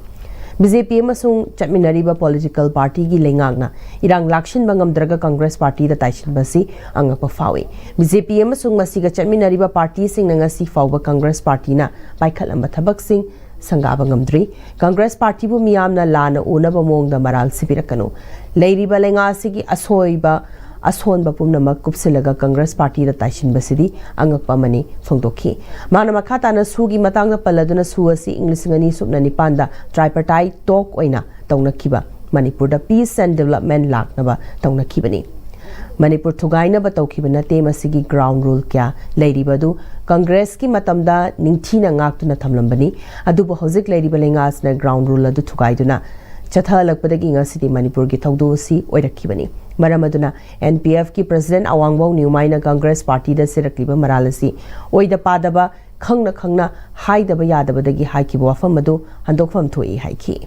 B J P ꯑꯃꯁꯨꯡ ꯆꯠꯃꯤꯟꯅꯔꯤꯕ ꯄꯣꯂꯤꯇꯤꯀꯦꯜ ꯄꯥꯔꯇꯤꯒꯤ ꯂꯩꯉꯥꯛꯅ ꯏꯔꯥꯡ ꯂꯥꯛꯁꯤꯟꯕ ꯉꯝꯗ꯭ꯔꯒ ꯀꯪꯒ꯭ꯔꯦꯁ ꯄꯥꯔꯇꯤꯗ ꯇꯥꯏꯁꯤꯟꯕꯁꯤ ꯑꯉꯛꯄ ꯐꯥꯎꯏ꯫ B J P ꯑꯃꯁꯨꯡ ꯃꯁꯤꯒ ꯆꯠꯃꯤꯟꯅꯔꯤꯕ ꯄꯥꯔꯇꯤꯁꯤꯡꯅ ꯉꯁꯤ ꯐꯥꯎꯕ ꯀꯪꯒ꯭ꯔꯦꯁ ꯄꯥꯔꯇꯤꯅ ꯄꯥꯏꯈꯠꯂꯝꯕ ꯊꯕꯛꯁꯤꯡ ꯁꯪꯒꯥꯕ ꯉꯝꯗ꯭ꯔꯤ꯫ ꯀꯪꯒ꯭ꯔꯦꯁ ꯄꯥꯔꯇꯤꯕꯨ ꯃꯤꯌꯥꯝꯅ ꯂꯥꯟꯅ ꯎꯅꯕ ꯃꯑꯣꯡꯗ ꯃꯔꯥꯜ ꯁꯤꯕꯤꯔꯛꯀꯅꯨ꯫ ꯂꯩꯔꯤꯕ ꯂꯩꯉꯥꯛ ꯑꯁꯤꯒꯤ ꯑꯁꯣꯏꯕ, ꯑꯁꯣꯟꯕ ꯄꯨꯝꯅꯃꯛ ꯀꯨꯞꯁꯤꯜꯂꯒ ꯀꯪꯒ꯭ꯔꯦꯁ ꯄꯥꯔꯇꯤꯗ ꯇꯥꯏꯁꯤꯟꯕꯁꯤꯗꯤ ꯑꯉꯛꯄ ꯑꯃꯅꯤ ꯐꯣꯡꯗꯣꯛꯈꯤ꯫ ꯃꯥꯅ ꯃꯈꯥ ꯇꯥꯅ ꯁꯨꯒꯤ ꯃꯇꯥꯡꯗ ꯄꯜꯂꯗꯨꯅ ꯁꯨ ꯑꯁꯤ ꯏꯪ ꯂꯤꯁꯤꯡ ꯑꯅꯤ ꯁꯨꯞꯅ ꯅꯤꯄꯥꯟꯗ tripartite talk ꯑꯣꯏꯅ ꯇꯧꯅꯈꯤꯕ ꯃꯅꯤꯄꯨꯔꯗ peace and development ꯂꯥꯛꯅꯕ ꯇꯧꯅꯈꯤꯕꯅꯤ꯫ ꯃꯅꯤꯄꯨꯔ ꯊꯨꯒꯥꯏꯅꯕ ꯇꯧꯈꯤꯕ ꯅꯠꯇꯦ꯫ ꯃꯁꯤꯒꯤ ground rule ꯀꯌꯥ ꯂꯩꯔꯤꯕ ꯑꯗꯨ ꯀꯪꯒ꯭ꯔꯦꯁꯀꯤ ꯃꯇꯝꯗ ꯅꯤꯡꯊꯤꯅ ꯉꯥꯛꯇꯨꯅ ꯊꯝꯂꯝꯕꯅꯤ꯫ ꯑꯗꯨꯕꯨ ꯍꯧꯖꯤꯛ ꯂꯩꯔꯤꯕ ꯂꯩꯉꯥꯛ ꯑꯁꯤꯅ ground rule ꯑꯗꯨ ꯊꯨꯒꯥꯏꯗꯨꯅ ꯆꯠꯊꯍꯜꯂꯛꯄꯗꯒꯤ ꯉꯁꯤꯗꯤ ꯃꯅꯤꯄꯨꯔꯒꯤ ꯊꯧꯗꯣꯛ ꯑꯁꯤ ꯑꯣꯏꯔꯛꯈꯤꯕꯅꯤ꯫ ꯃꯔꯝ ꯑꯗꯨꯅ N P F ꯀꯤ president ꯑꯋꯥꯡꯕꯧ ꯅꯤꯎꯃꯥꯏꯅ ꯀꯪꯒ꯭ꯔꯦꯁ ꯄꯥꯔꯇꯤꯗ ꯆꯦꯜꯂꯛꯂꯤꯕ ꯃꯔꯥꯜ ꯑꯁꯤ ꯑꯣꯏꯗ ꯄꯥꯗꯕ, ꯈꯪꯅ ꯈꯪꯅ ꯍꯥꯏꯗꯕ ꯌꯥꯗꯕꯗꯒꯤ ꯍꯥꯏꯈꯤꯕ ꯋꯥꯐꯝ ꯑꯗꯨ ꯍꯟꯗꯣꯛꯐꯝ ꯊꯣꯛꯏ ꯍꯥꯏꯈꯤ꯫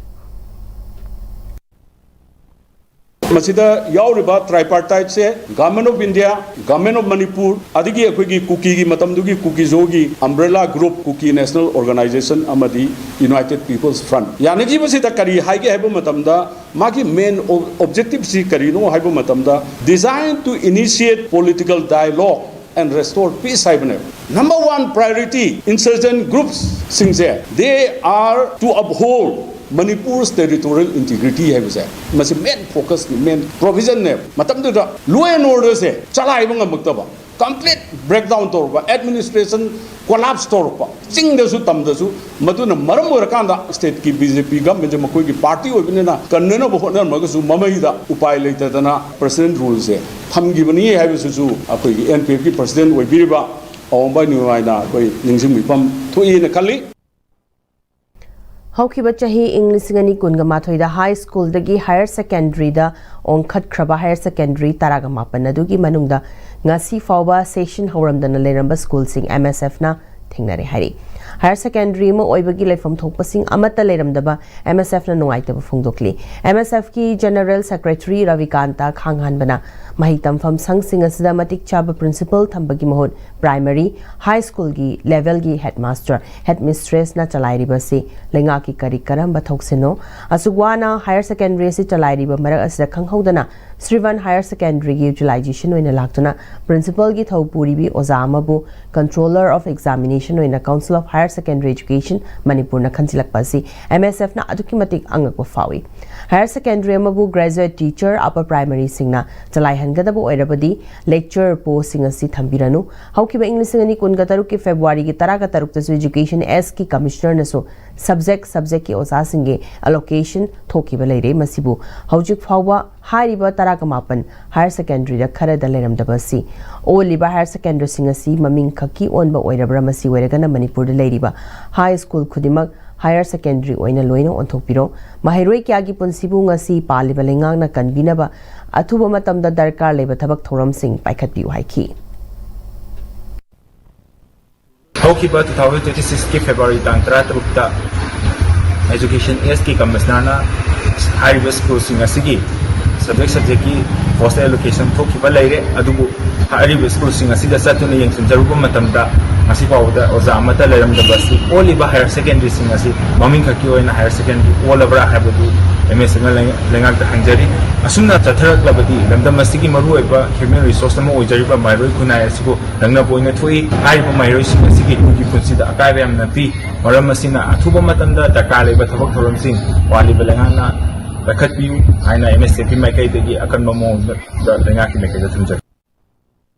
ꯃꯁꯤꯗ ꯌꯥꯎꯔꯤꯕ tripartiteꯁꯦ Government of India, Government of Manipur, ꯑꯗꯒꯤ ꯑꯩꯈꯣꯏꯒꯤ ꯀꯨꯀꯤꯒꯤ ꯃꯇꯝꯗꯨꯒꯤ ꯀꯨꯀꯤꯖꯣꯒꯤ umbrella group Kuki National Organization ꯑꯃꯗꯤ United People's Front ꯌꯥꯅꯈꯤꯕꯁꯤꯗ ꯀꯔꯤ ꯍꯥꯏꯒꯦ ꯍꯥꯏꯕ ꯃꯇꯝꯗ, ꯃꯥꯒꯤ main objectiveꯁꯤ ꯀꯔꯤꯅꯣ ꯍꯥꯏꯕ ꯃꯇꯝꯗ, designed to initiate political dialogue and restore peace ꯍꯥꯏꯕꯅꯦꯕ꯫ Number one priority insurgent groupsꯁꯤꯡꯁꯦ, they are to uphold Manipur's territorial integrity ꯍꯥꯏꯕꯁꯦ, ꯃꯁꯤ main focusꯅꯤ, main provisionꯅꯦꯕ꯫ ꯃꯇꯝꯗꯨꯗ law and orderꯁꯦ ꯆꯂꯥꯏꯕ ꯉꯝꯃꯛꯇꯕ, complete breakdown ꯇꯧꯔꯛꯄ, administration collapse ꯇꯧꯔꯛꯄ, ꯆꯤꯡꯗꯁꯨ ꯇꯝꯗꯁꯨ꯫ ꯃꯗꯨꯅ ꯃꯔꯝ ꯑꯣꯏꯔꯀꯥꯟꯗ stateꯀꯤ B J P governmentꯁꯦ ꯃꯈꯣꯏꯒꯤ party ꯑꯣꯏꯕꯅꯤꯅ ꯀꯟꯅꯅꯕ ꯍꯣꯠꯅꯔꯝꯃꯒꯁꯨ ꯃꯃꯩꯗ ꯎꯄꯥꯏ ꯂꯩꯇꯗꯅ president ruleꯁꯦ ꯊꯝꯈꯤꯕꯅꯤ ꯍꯥꯏꯕꯁꯤꯁꯨ ꯑꯩꯈꯣꯏꯒꯤ N P Fꯀꯤ president ꯑꯣꯏꯕꯤꯔꯤꯕ ꯑꯋꯥꯡꯕ ꯅꯤꯎꯃꯥꯏꯅ ꯑꯩꯈꯣꯏ ꯅꯤꯡꯁꯤꯡꯕꯤꯐꯝ ꯊꯣꯛꯏꯅ ꯈꯜꯂꯤ꯫ ꯍꯧꯈꯤꯕ ꯆꯍꯤ ꯏꯪ ꯂꯤꯁꯤꯡ ꯑꯅꯤ ꯀꯨꯟꯒ ꯃꯥꯊꯣꯏꯗ high schoolꯗꯒꯤ higher secondaryꯗ ꯑꯣꯟꯈꯠꯈ꯭ꯔꯕ higher secondary ꯇꯔꯥꯒ ꯃꯥꯄꯟ ꯑꯗꯨꯒꯤ ꯃꯅꯨꯡꯗ ꯉꯁꯤ ꯐꯥꯎꯕ session ꯍꯧꯔꯝꯗꯅ ꯂꯩꯔꯝꯕ schoolꯁꯤꯡ M S Fꯅ ꯊꯦꯡꯅꯔꯦ ꯍꯥꯏꯔꯤ꯫ Higher secondary ꯑꯃ ꯑꯣꯏꯕꯒꯤ ꯂꯩꯐꯝ ꯊꯣꯛꯄꯁꯤꯡ ꯑꯃꯠꯇ ꯂꯩꯔꯝꯗꯕ M S Fꯅ ꯅꯨꯡꯉꯥꯏꯇꯕ ꯐꯣꯡꯗꯣꯛꯂꯤ꯫ M S Fꯀꯤ General Secretary Rabikanta ꯈꯥꯡꯍꯥꯟꯕꯅ ꯃꯍꯩ ꯇꯝꯐꯝ ꯁꯪꯁꯤꯡ ꯑꯁꯤꯗ ꯃꯇꯤꯛ ꯆꯥꯕ principal ꯊꯝꯕꯒꯤ ꯃꯍꯨꯠ primary, high schoolꯒꯤ levelꯒꯤ headmaster, headmistressꯅ ꯆꯂꯥꯏꯔꯤꯕ ꯑꯁꯤ ꯂꯩꯉꯥꯛꯀꯤ ꯀꯔꯤ ꯀꯔꯝꯕ ꯊꯧꯁꯤꯟꯅꯣ? ꯑꯁꯨꯛ ꯋꯥꯅ higher secondary ꯑꯁꯤ ꯆꯂꯥꯏꯔꯤꯕ ꯃꯔꯛ ꯑꯁꯤꯗ ꯈꯪꯍꯧꯗꯅ ꯁ꯭ꯔꯤꯚꯟ Higher Secondary ꯒꯤ utilization ꯑꯣꯏꯅ ꯂꯥꯛꯇꯨꯅ principal ꯒꯤ ꯊꯧ ꯄꯨꯔꯤꯕꯤ ꯑꯣꯖꯥ ꯑꯃꯕꯨ Controller of Examination ꯑꯣꯏꯅ Council of Higher Secondary Education ꯃꯅꯤꯄꯨꯔꯅ ꯈꯟꯖꯤꯜꯂꯛꯄ ꯑꯁꯤ M S F ꯅ ꯑꯗꯨꯛꯀꯤ ꯃꯇꯤꯛ ꯑꯉꯛꯄ ꯐꯥꯎꯏ꯫ Higher secondary ꯑꯃꯕꯨ graduate teacher, upper primary ꯁꯤꯡꯅ ꯆꯂꯥꯏꯍꯟꯒꯗꯕ ꯑꯣꯏꯔꯕꯗꯤ lecturer post ꯁꯤꯡ ꯑꯁꯤ ꯊꯝꯕꯤꯔꯅꯨ꯫ ꯍꯧꯈꯤꯕ ꯏꯪ ꯂꯤꯁꯤꯡ ꯑꯅꯤ ꯀꯨꯟꯒ ꯇꯔꯨꯛꯀꯤ February ꯒꯤ ꯇꯔꯥꯒ ꯇꯔꯨꯛꯇꯁꯨ Education S ꯀꯤ Commissioner ꯅꯁꯨ subject subject ꯀꯤ ꯑꯣꯖꯥꯁꯤꯡꯒꯤ allocation ꯊꯣꯛꯈꯤꯕ ꯂꯩꯔꯦ꯫ ꯃꯁꯤꯕꯨ ꯍꯧꯖꯤꯛ ꯐꯥꯎꯕ ꯍꯥꯏꯔꯤꯕ ꯇꯔꯥꯒ ꯃꯥꯄꯟ ꯍꯥꯌꯔ ꯁꯦꯀꯦꯟꯗꯔꯤꯗ ꯈꯔꯗ ꯂꯩꯔꯝꯗꯕ ꯑꯁꯤ ꯑꯣꯜꯂꯤꯕ ꯍꯥꯌꯔ ꯁꯦꯀꯦꯟꯗꯔꯤꯁꯤꯡ ꯑꯁꯤ ꯃꯃꯤꯡ ꯈꯛꯀꯤ ꯑꯣꯟꯕ ꯑꯣꯏꯔꯕ꯭ꯔꯥ? ꯃꯁꯤ ꯑꯣꯏꯔꯒꯅ ꯃꯅꯤꯄꯨꯔꯗ ꯂꯩꯔꯤꯕ ꯍꯥꯏ ꯁ꯭ꯀꯨꯜ ꯈꯨꯗꯤꯡꯃꯛ ꯍꯥꯌꯔ ꯁꯦꯀꯦꯟꯗꯔꯤ ꯑꯣꯏꯅ ꯂꯣꯏꯅ ꯑꯣꯟꯊꯣꯛꯄꯤꯔꯣ꯫ ꯃꯍꯩꯔꯣꯏ ꯀꯌꯥꯒꯤ ꯄꯨꯟꯁꯤꯕꯨ ꯉꯁꯤ ꯄꯥꯜꯂꯤꯕ ꯂꯩꯉꯥꯛꯅ ꯀꯟꯕꯤꯅꯕ ꯑꯊꯨꯕ ꯃꯇꯝꯗ ꯗꯔꯀꯥꯔ ꯂꯩꯕ ꯊꯕꯛ ꯊꯧꯔꯝꯁꯤꯡ ꯄꯥꯏꯈꯠꯄꯤꯌꯨ ꯍꯥꯏꯈꯤ꯫ ꯍꯧꯈꯤꯕ two thousand twenty six ꯀꯤ February ꯇꯥꯡ ꯇꯔꯥꯇꯔꯨꯛꯇ Education Act ꯀꯤ ꯀꯃꯤꯁꯅꯔꯅ ꯍꯥꯏꯔꯤꯕ ꯁ꯭ꯀꯨꯜꯁꯤꯡ ꯑꯁꯤꯒꯤ subject subject ꯀꯤ hostel allocation ꯊꯣꯛꯈꯤꯕ ꯂꯩꯔꯦ꯫ ꯑꯗꯨꯕꯨ ꯍꯥꯏꯔꯤꯕ ꯁ꯭ꯀꯨꯜꯁꯤꯡ ꯑꯁꯤꯗ ꯆꯠꯇꯨꯅ ꯌꯦꯡꯁꯤꯟꯖꯔꯨꯕ ꯃꯇꯝꯗ ꯉꯁꯤ ꯐꯥꯎꯕꯗ ꯑꯣꯖꯥ ꯑꯃꯠꯇ ꯂꯩꯔꯝꯗꯕ ꯑꯁꯤ ꯑꯣꯜꯂꯤꯕ ꯍꯥꯌꯔ ꯁꯦꯀꯦꯟꯗꯔꯤꯁꯤꯡ ꯑꯁꯤ ꯃꯃꯤꯡ ꯈꯛꯀꯤ ꯑꯣꯏꯅ ꯍꯥꯌꯔ ꯁꯦꯀꯦꯟꯗꯔꯤ ꯑꯣꯜꯂꯕ꯭ꯔꯥ ꯍꯥꯏꯕꯗꯨ M S F ꯅ ꯂꯩꯉꯥꯛꯇ ꯍꯪꯖꯔꯤ꯫ ꯑꯁꯨꯝꯅ ꯆꯠꯊꯔꯛꯂꯕꯗꯤ ꯂꯝꯗꯝ ꯑꯁꯤꯒꯤ ꯃꯔꯨꯑꯣꯏꯕ human resource ꯑꯃ ꯑꯣꯏꯖꯔꯤꯕ ꯃꯍꯩꯔꯣꯏ ꯈꯨꯟꯅꯥꯏ ꯑꯁꯤꯕꯨ ꯅꯪꯅꯕ ꯑꯣꯏꯅ ꯊꯣꯛꯏ꯫ ꯍꯥꯏꯔꯤꯕ ꯃꯍꯩꯔꯣꯏꯁꯤꯡ ꯑꯁꯤꯒꯤ ꯇꯨꯡꯒꯤ ꯄꯨꯟꯁꯤꯗ ꯑꯀꯥꯏꯕ ꯌꯥꯝꯅ ꯄꯤ꯫ ꯃꯔꯝ ꯑꯁꯤꯅ ꯑꯊꯨꯕ ꯃꯇꯝꯗ ꯗꯔꯀꯥꯔ ꯂꯩꯕ ꯊꯕꯛ ꯊꯧꯔꯝꯁꯤꯡ ꯋꯥꯠꯂꯤꯕ ꯂꯩꯉꯥꯛꯅ ꯄꯥꯏꯈꯠꯄꯤꯌꯨ ꯍꯥꯏꯅ M S F ꯀꯤ ꯃꯥꯏꯀꯩꯗꯒꯤ ꯑꯀꯟꯕ ꯃꯑꯣꯡꯗ ꯂꯩꯉꯥꯛꯀꯤ ꯃꯥꯏꯀꯩꯗ ꯊꯝꯖꯔꯤ꯫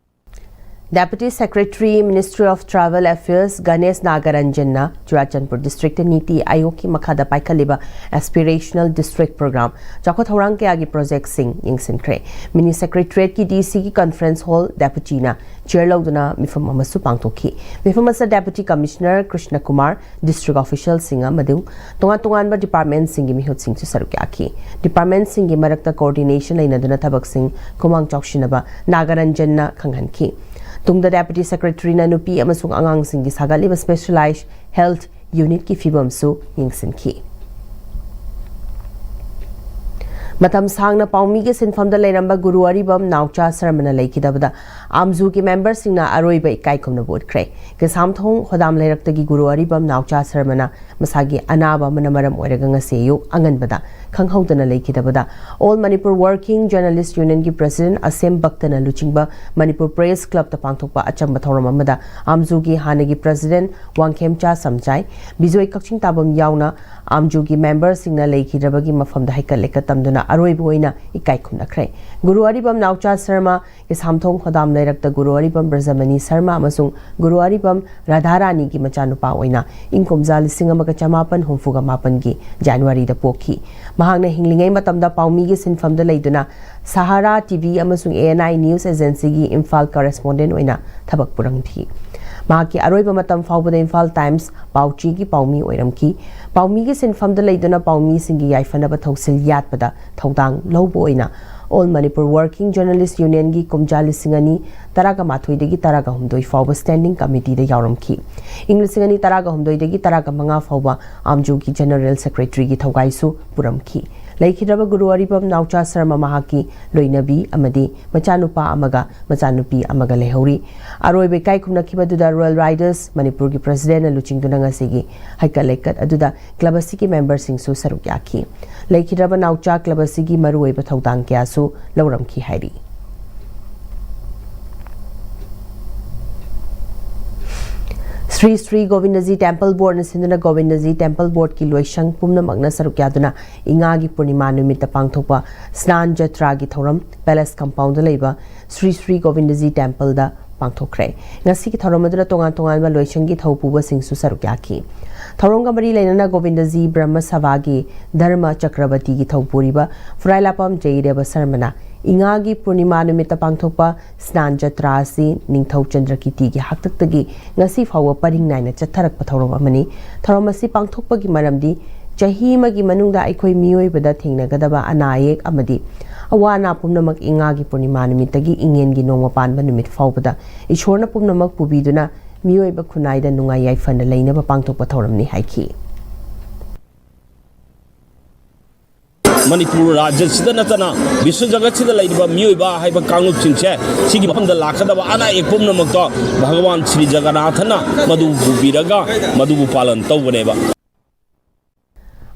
Deputy Secretary, Ministry of Tribal Affairs Ganesh ꯅꯥꯒꯥꯔꯟꯖꯟꯅ ꯆꯨꯔꯥꯆꯥꯟꯄꯨꯔ ꯗꯤꯁꯇ꯭ꯔꯤꯛꯇ ꯅꯤꯇꯤ ꯑꯥꯌꯣꯒꯀꯤ ꯃꯈꯥꯗ ꯄꯥꯏꯈꯠꯂꯤꯕ Aspirational District Program ꯆꯥꯎꯈꯠ ꯊꯧꯔꯥꯡ ꯀꯌꯥꯒꯤ ꯄ꯭ꯔꯣꯖꯦꯛꯁꯤꯡ ꯌꯦꯡꯁꯤꯟꯈ꯭ꯔꯦ꯫ Mini Secretariat ꯀꯤ D C ꯒꯤ conference hall Deputy ꯅ chair ꯂꯧꯗꯨꯅ ꯃꯤꯐꯝ ꯑꯃꯁꯨ ꯄꯥꯡꯊꯣꯛꯈꯤ꯫ ꯃꯤꯐꯝ ꯑꯁꯤꯗ Deputy Commissioner Krishna Kumar, district official ꯁꯤꯡ ꯑꯃꯗꯤ ꯇꯣꯉꯥꯟ ꯇꯣꯉꯥꯟꯕ department ꯁꯤꯡꯒꯤ ꯃꯤꯍꯨꯠꯁꯤꯡꯁꯨ ꯁꯔꯨꯛ ꯌꯥꯈꯤ꯫ Department ꯁꯤꯡꯒꯤ ꯃꯔꯛꯇ coordination ꯂꯩꯅꯗꯨꯅ ꯊꯕꯛꯁꯤꯡ ꯈꯨꯃꯥꯡ ꯆꯥꯎꯁꯤꯟꯅꯕ ꯅꯥꯒꯥꯔꯟꯖꯟꯅ ꯈꯪꯍꯟꯈꯤ꯫ ꯇꯨꯡꯗ Deputy Secretary ꯅ ꯅꯨꯄꯤ ꯑꯃꯁꯨꯡ ꯑꯉꯥꯡꯁꯤꯡꯒꯤ ꯁꯥꯒꯠꯂꯤꯕ Specialized Health Unit ꯀꯤ ꯐꯤꯕꯝꯁꯨ ꯌꯦꯡꯁꯤꯟꯈꯤ꯫ ꯃꯇꯝ ꯁꯥꯡꯅ ꯄꯥꯎꯃꯤꯒꯤ ꯁꯤꯟꯐꯝꯗ ꯂꯩꯔꯝꯕ ꯒꯨꯔꯨ ꯑꯔꯤꯕꯝ ꯅꯥꯎꯆꯥ ꯁꯔꯃꯅ ꯂꯩꯈꯤꯗꯕꯗ ꯑꯥꯝꯖꯨꯒꯤ member ꯁꯤꯡꯅ ꯑꯔꯣꯏꯕ ꯏꯀꯥꯏ ꯈꯨꯝꯅꯕ ꯎꯠꯈ꯭ꯔꯦ꯫ ꯀꯩꯁꯥꯝꯊꯣꯡ ꯍꯣꯗꯥꯝ ꯂꯩꯔꯛꯇꯒꯤ ꯒꯨꯔꯨ ꯑꯔꯤꯕꯝ ꯅꯥꯎꯆꯥ ꯁꯔꯃꯅ ꯃꯁꯥꯒꯤ ꯑꯅꯥꯕ ꯑꯃꯅ ꯃꯔꯝ ꯑꯣꯏꯔꯒ ꯉꯁꯤ ꯑꯌꯨꯛ ꯑꯉꯟꯕꯗ ꯈꯪꯍꯧꯗꯅ ꯂꯩꯈꯤꯗꯕꯗ All Manipur Working Journalist Union ꯒꯤ President ꯑꯁꯦꯝ ꯚꯛꯇꯅ ꯂꯨꯆꯤꯡꯕ Manipur Press Club ꯇ ꯄꯥꯡꯊꯣꯛꯄ ꯑꯆꯝꯕ ꯊꯧꯔꯝ ꯑꯃꯗ ꯑꯥꯝꯖꯨꯒꯤ ꯍꯥꯟꯅꯒꯤ President ꯋꯥꯡꯈꯦꯝꯆꯥ ꯁꯝꯆꯥꯏ, ꯕꯤꯖꯣꯏ ꯀꯛꯆꯤꯡ ꯇꯥꯕꯝ ꯌꯥꯎꯅ ꯑꯥꯝꯖꯨꯒꯤ member ꯁꯤꯡꯅ ꯂꯩꯈꯤꯗ꯭ꯔꯕꯒꯤ ꯃꯐꯝꯗ ꯍꯩꯀꯠ ꯂꯩꯀꯠ ꯇꯝꯗꯨꯅ ꯑꯔꯣꯏꯕ ꯑꯣꯏꯅ ꯏꯀꯥꯏ ꯈꯨꯝꯅꯈ꯭ꯔꯦ꯫ ꯒꯨꯔꯨ ꯑꯔꯤꯕꯝ ꯅꯥꯎꯆꯥ ꯁꯔꯃ, ꯀꯩꯁꯥꯝꯊꯣꯡ ꯈꯣꯗꯥꯝ ꯂꯩꯔꯛꯇ ꯒꯨꯔꯨ ꯑꯔꯤꯕꯝ ꯕ꯭ꯔꯖꯃꯅꯤ ꯁꯔꯃ ꯑꯃꯁꯨꯡ ꯒꯨꯔꯨ ꯑꯔꯤꯕꯝ ꯔꯥꯙꯥꯔꯥꯅꯤꯒꯤ ꯃꯆꯥꯅꯨꯄꯥ ꯑꯣꯏꯅ ꯏꯪ ꯀꯨꯝꯖꯥ ꯂꯤꯁꯤꯡ ꯑꯃꯒ ꯆꯃꯥꯄꯟ ꯍꯨꯝꯐꯨꯒ ꯃꯥꯄꯟꯒꯤ ꯖꯅꯋꯥꯔꯤꯗ ꯄꯣꯛꯈꯤ꯫ ꯃꯍꯥꯛꯅ ꯍꯤꯡꯂꯤꯉꯩ ꯃꯇꯝꯗ ꯄꯥꯎꯃꯤꯒꯤ ꯁꯤꯟꯐꯝꯗ ꯂꯩꯗꯨꯅ ꯁꯍꯥꯔꯥ ꯇꯤ ꯚꯤ ꯑꯃꯁꯨꯡ ꯑꯦ ꯑꯦꯟ ꯑꯥꯏ ꯅ꯭ꯌꯨꯁ ꯑꯦꯖꯦꯟꯁꯤꯒꯤ ꯏꯝꯐꯥꯜ ꯀꯔꯦꯁꯄꯣꯟꯗꯦꯟ ꯑꯣꯏꯅ ꯊꯕꯛ ꯄꯨꯔꯝꯈꯤ꯫ ꯃꯍꯥꯛꯀꯤ ꯑꯔꯣꯏꯕ ꯃꯇꯝ ꯐꯥꯎꯕꯗ ꯏꯝꯐꯥꯜ ꯇꯥꯏꯝꯁ ꯄꯥꯎꯆꯦꯒꯤ ꯄꯥꯎꯃꯤ ꯑꯣꯏꯔꯝꯈꯤ꯫ ꯄꯥꯎꯃꯤꯒꯤ ꯁꯤꯟꯐꯝꯗ ꯂꯩꯗꯨꯅ ꯄꯥꯎꯃꯤꯁꯤꯡꯒꯤ ꯌꯥꯏꯐꯅꯕ ꯊꯧꯁꯤꯜ ꯌꯥꯠꯄꯗ ꯊꯧꯗꯥꯡ ꯂꯧꯕ ꯑꯣꯏꯅ All Manipur Working Journalist Unionꯒꯤ ꯀꯨꯝꯖꯥ ꯂꯤꯁꯤꯡ ꯑꯅꯤ ꯇꯔꯥꯒ ꯃꯥꯊꯣꯏꯗꯒꯤ ꯇꯔꯥꯒ ꯍꯨꯝꯗꯣꯏ ꯐꯥꯎꯕ ꯁ꯭ꯇꯦꯟꯗꯤꯡ ꯀꯃꯤꯇꯤꯗ ꯌꯥꯎꯔꯝꯈꯤ꯫ ꯏꯪ ꯂꯤꯁꯤꯡ ꯑꯅꯤ ꯇꯔꯥꯒ ꯍꯨꯝꯗꯣꯏꯗꯒꯤ ꯇꯔꯥꯒ ꯃꯉꯥ ꯐꯥꯎꯕ ꯑꯥꯝꯖꯨꯒꯤ ꯖꯦꯅꯔꯦꯜ ꯁꯦꯀ꯭ꯔꯦꯇꯔꯤꯒꯤ ꯊꯧꯒꯥꯏꯁꯨ ꯄꯨꯔꯝꯈꯤ꯫ ꯂꯩꯈꯤꯗ꯭ꯔꯕ ꯒꯨꯔꯨ ꯑꯔꯤꯕꯝ ꯅꯥꯎꯆꯥ ꯁꯔꯃ ꯃꯍꯥꯛꯀꯤ ꯂꯣꯏꯅꯕꯤ ꯑꯃꯗꯤ ꯃꯆꯥꯅꯨꯄꯥ ꯑꯃꯒ ꯃꯆꯥꯅꯨꯄꯤ ꯑꯃꯒ ꯂꯩꯍꯧꯔꯤ꯫ ꯑꯔꯣꯏꯕ ꯏꯀꯥꯏ ꯈꯨꯝꯅꯈꯤꯕ ꯑꯗꯨꯗ ꯔꯣꯌꯦꯜ ꯔꯥꯏꯗꯔꯁ ꯃꯅꯤꯄꯨꯔꯒꯤ ꯄ꯭ꯔꯁꯤꯗꯦꯟꯠꯅ ꯂꯨꯆꯤꯡꯗꯨꯅ ꯉꯁꯤꯒꯤ ꯍꯩꯀꯠ ꯂꯩꯀꯠ ꯑꯗꯨꯗ ꯀ꯭ꯂꯕ ꯑꯁꯤꯒꯤ ꯃꯦꯝꯕꯔꯁꯤꯡꯁꯨ ꯁꯔꯨꯛ ꯌꯥꯈꯤ꯫ ꯂꯩꯈꯤꯗ꯭ꯔꯕ ꯅꯥꯎꯆꯥ ꯀ꯭ꯂꯕ ꯑꯁꯤꯒꯤ ꯃꯔꯨꯑꯣꯏꯕ ꯊꯧꯗꯥꯡ ꯀꯌꯥꯁꯨ ꯂꯧꯔꯝꯈꯤ ꯍꯥꯏꯔꯤ꯫ ꯁ꯭ꯔꯤ ꯁ꯭ꯔꯤ ꯒꯣꯕꯤꯟꯗꯖꯤ ꯇꯦꯝꯄꯜ ꯕꯣꯔꯗꯅ ꯁꯤꯟꯗꯨꯅ ꯒꯣꯕꯤꯟꯗꯖꯤ ꯇꯦꯝꯄꯜ ꯕꯣꯔꯗꯀꯤ ꯂꯣꯏꯁꯪ ꯄꯨꯝꯅꯃꯛꯅ ꯁꯔꯨꯛ ꯌꯥꯗꯨꯅ ꯏꯉꯥꯒꯤ ꯄꯨꯔꯅꯤꯃꯥ ꯅꯨꯃꯤꯠꯇ ꯄꯥꯡꯊꯣꯛꯄ ꯁ꯭ꯅꯥꯟ ꯖꯇ꯭ꯔꯥꯒꯤ ꯊꯧꯔꯝ ꯄꯦꯂꯦꯁ ꯀꯝꯄꯥꯎꯟꯗ ꯂꯩꯕ ꯁ꯭ꯔꯤ ꯁ꯭ꯔꯤ ꯒꯣꯕꯤꯟꯗꯖꯤ ꯇꯦꯝꯄꯜꯗ ꯄꯥꯡꯊꯣꯛꯈ꯭ꯔꯦ꯫ ꯉꯁꯤꯒꯤ ꯊꯧꯔꯝ ꯑꯗꯨꯗ ꯇꯣꯉꯥꯟ ꯇꯣꯉꯥꯟꯕ ꯂꯣꯏꯁꯪꯒꯤ ꯊꯧ ꯄꯨꯕꯁꯤꯡꯁꯨ ꯁꯔꯨꯛ ꯌꯥꯈꯤ꯫ ꯊꯧꯔꯝꯒ ꯃꯔꯤ ꯂꯩꯅꯅ ꯒꯣꯕꯤꯟꯗꯖꯤ ꯕ꯭ꯔꯍ꯭ꯃ ꯁꯚꯥꯒꯤ ꯙꯔꯃ ꯆꯀ꯭ꯔꯕꯇꯤꯒꯤ ꯊꯧ ꯄꯨꯔꯤꯕ ꯐꯨꯔꯥꯏꯂꯥꯄꯝ ꯖꯌꯗꯦꯕ ꯁꯔꯃꯅ ꯏꯉꯥꯒꯤ ꯄꯨꯔꯅꯤꯃꯥ ꯅꯨꯃꯤꯠꯇ ꯄꯥꯡꯊꯣꯛꯄ ꯁ꯭ꯅꯥꯟ ꯖꯇ꯭ꯔꯥ ꯑꯁꯤ ꯅꯤꯡꯊꯧ ꯆꯟꯗ꯭ꯔꯀꯤꯇꯤꯒꯤ ꯍꯥꯛꯇꯛꯇꯒꯤ ꯉꯁꯤ ꯐꯥꯎꯕ ꯄꯔꯤꯡ ꯅꯥꯏꯅ ꯆꯠꯊꯔꯛꯄ ꯊꯧꯔꯝ ꯑꯃꯅꯤ꯫ ꯊꯧꯔꯝ ꯑꯁꯤ ꯄꯥꯡꯊꯣꯛꯄꯒꯤ ꯃꯔꯝꯗꯤ ꯆꯍꯤ ꯑꯃꯒꯤ ꯃꯅꯨꯡꯗ ꯑꯩꯈꯣꯏ ꯃꯤꯑꯣꯏꯕꯗ ꯊꯦꯡꯅꯒꯗꯕ ꯑꯅꯥ ꯑꯌꯦꯛ ꯑꯃꯗꯤ ꯑꯋꯥ ꯑꯅꯥ ꯄꯨꯝꯅꯃꯛ ꯏꯉꯥꯒꯤ ꯄꯨꯔꯅꯤꯃꯥ ꯅꯨꯃꯤꯠꯇꯒꯤ ꯏꯉꯦꯟꯒꯤ ꯅꯣꯡꯃ ꯄꯥꯟꯕ ꯅꯨꯃꯤꯠ ꯐꯥꯎꯕꯗ ꯏꯁꯣꯔꯅ ꯄꯨꯝꯅꯃꯛ ꯄꯨꯕꯤꯗꯨꯅ ꯃꯤꯑꯣꯏꯕ ꯈꯨꯟꯅꯥꯏꯗ ꯅꯨꯡꯉꯥꯏ ꯌꯥꯏꯐꯅ ꯂꯩꯅꯕ ꯄꯥꯡꯊꯣꯛꯄ ꯊꯧꯔꯝꯅꯤ ꯍꯥꯏꯈꯤ꯫ ꯃꯅꯤꯄꯨꯔ ꯔꯥꯖ꯭ꯌꯁꯤꯗ ꯅꯠꯇꯅ ꯕꯤꯁ꯭ꯋ ꯖꯒꯠꯁꯤꯗ ꯂꯩꯔꯤꯕ ꯃꯤꯑꯣꯏꯕ ꯍꯥꯏꯕ ꯀꯥꯡꯂꯨꯞꯁꯤꯡꯁꯦ ꯁꯤꯒꯤ ꯃꯐꯝꯗ ꯂꯥꯛꯀꯗꯕ ꯑꯅꯥ ꯑꯌꯦꯛ ꯄꯨꯝꯅꯃꯛꯇꯣ ꯚꯒꯋꯥꯟ ꯁ꯭ꯔꯤ ꯖꯒꯟꯅꯥꯊꯅ ꯃꯗꯨ ꯄꯨꯕꯤꯔꯒ ꯃꯗꯨꯕꯨ ꯄꯥꯂꯟ ꯇꯧꯒꯅꯦꯕ꯫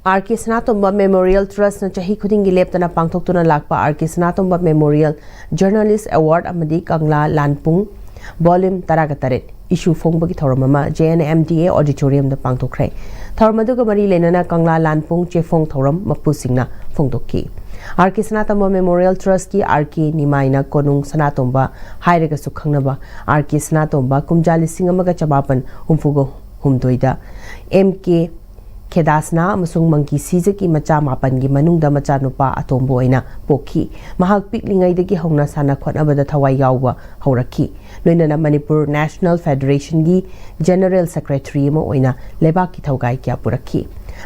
ꯑꯥꯔ ꯀꯦ ꯁꯅꯥꯇꯣꯝꯕ ꯃꯦꯃꯣꯔꯤꯌꯦꯜ ꯇ꯭ꯔꯁꯅ ꯆꯍꯤ ꯈꯨꯗꯤꯡꯒꯤ ꯂꯦꯞꯇꯅ ꯄꯥꯡꯊꯣꯛꯇꯨꯅ ꯂꯥꯛꯄ ꯑꯥꯔ ꯀꯦ ꯁꯅꯥꯇꯣꯝꯕ ꯃꯦꯃꯣꯔꯤꯌꯦꯜ ꯖꯔꯅꯦꯂꯤꯁ꯭ꯠ ꯑꯦꯋꯥꯔꯗ ꯑꯃꯗꯤ ꯀꯪꯂꯥ ꯂꯥꯟꯄꯨꯡ ꯚꯣꯂ꯭ꯌꯨꯝ ꯇꯔꯥꯒ ꯇꯔꯦꯠ ꯏꯁꯨ ꯐꯣꯡꯕꯒꯤ ꯊꯧꯔꯝ ꯑꯃ ꯖꯦ ꯑꯦꯟ ꯑꯦꯝ ꯗꯤ ꯑꯦ ꯑꯣꯗꯤꯇꯣꯔꯤꯌꯝꯗ ꯄꯥꯡꯊꯣꯛꯈ꯭ꯔꯦ꯫ ꯊꯧꯔꯝ ꯑꯗꯨꯒ ꯃꯔꯤ ꯂꯩꯅꯅ ꯀꯪꯂꯥ ꯂꯥꯟꯄꯨꯡ ꯆꯦꯐꯣꯡ ꯊꯧꯔꯝ ꯃꯄꯨꯁꯤꯡꯅ ꯐꯣꯡꯗꯣꯛꯈꯤ꯫ ꯑꯥꯔ ꯀꯦ ꯁꯅꯥꯇꯣꯝꯕ ꯃꯦꯃꯣꯔꯤꯌꯦꯜ ꯇ꯭ꯔꯁꯀꯤ ꯑꯥꯔ ꯀꯦ ꯅꯤꯃꯥꯏꯅ ꯀꯣꯅꯨꯡ ꯁꯅꯥꯇꯣꯝꯕ ꯍꯥꯏꯔꯒꯁꯨ ꯈꯪꯅꯕ ꯑꯥꯔ ꯀꯦ ꯁꯅꯥꯇꯣꯝꯕ ꯀꯨꯝꯖꯥ ꯂꯤꯁꯤꯡ ꯑꯃꯒ ꯆꯃꯥꯄꯟ ꯍꯨꯝꯐꯨꯒ ꯍꯨꯝꯗꯣꯏꯗ ꯑꯦꯝ ꯀꯦ ꯈꯦꯗꯥꯁꯅꯥ ꯑꯃꯁꯨꯡ ꯃꯪꯀꯤ ꯁꯤꯖꯒꯤ ꯃꯆꯥ ꯃꯥꯄꯟꯒꯤ ꯃꯅꯨꯡꯗ ꯃꯆꯥꯅꯨꯄꯥ ꯑꯇꯣꯝꯕ ꯑꯣꯏꯅ ꯄꯣꯛꯈꯤ꯫ ꯃꯍꯥꯛ ꯄꯤꯛꯂꯤꯉꯩꯗꯒꯤ ꯍꯧꯅ ꯁꯥꯟꯅ ꯈꯣꯠꯅꯕꯗ ꯊꯋꯥꯏ ꯌꯥꯎꯕ ꯍꯧꯔꯛꯈꯤ꯫ ꯂꯣꯏꯅꯅ ꯃꯅꯤꯄꯨꯔ ꯅꯦꯁꯅꯦꯜ ꯐꯦꯗꯔꯦꯁꯟꯒꯤ ꯖꯦꯅꯔꯦꯜ ꯁꯦꯀ꯭ꯔꯦꯇꯔꯤ ꯑꯃ ꯑꯣꯏꯅ ꯂꯩꯕꯥꯛꯀꯤ ꯊꯧꯒꯥꯏ ꯀꯌꯥ ꯄꯨꯔꯛꯈꯤ꯫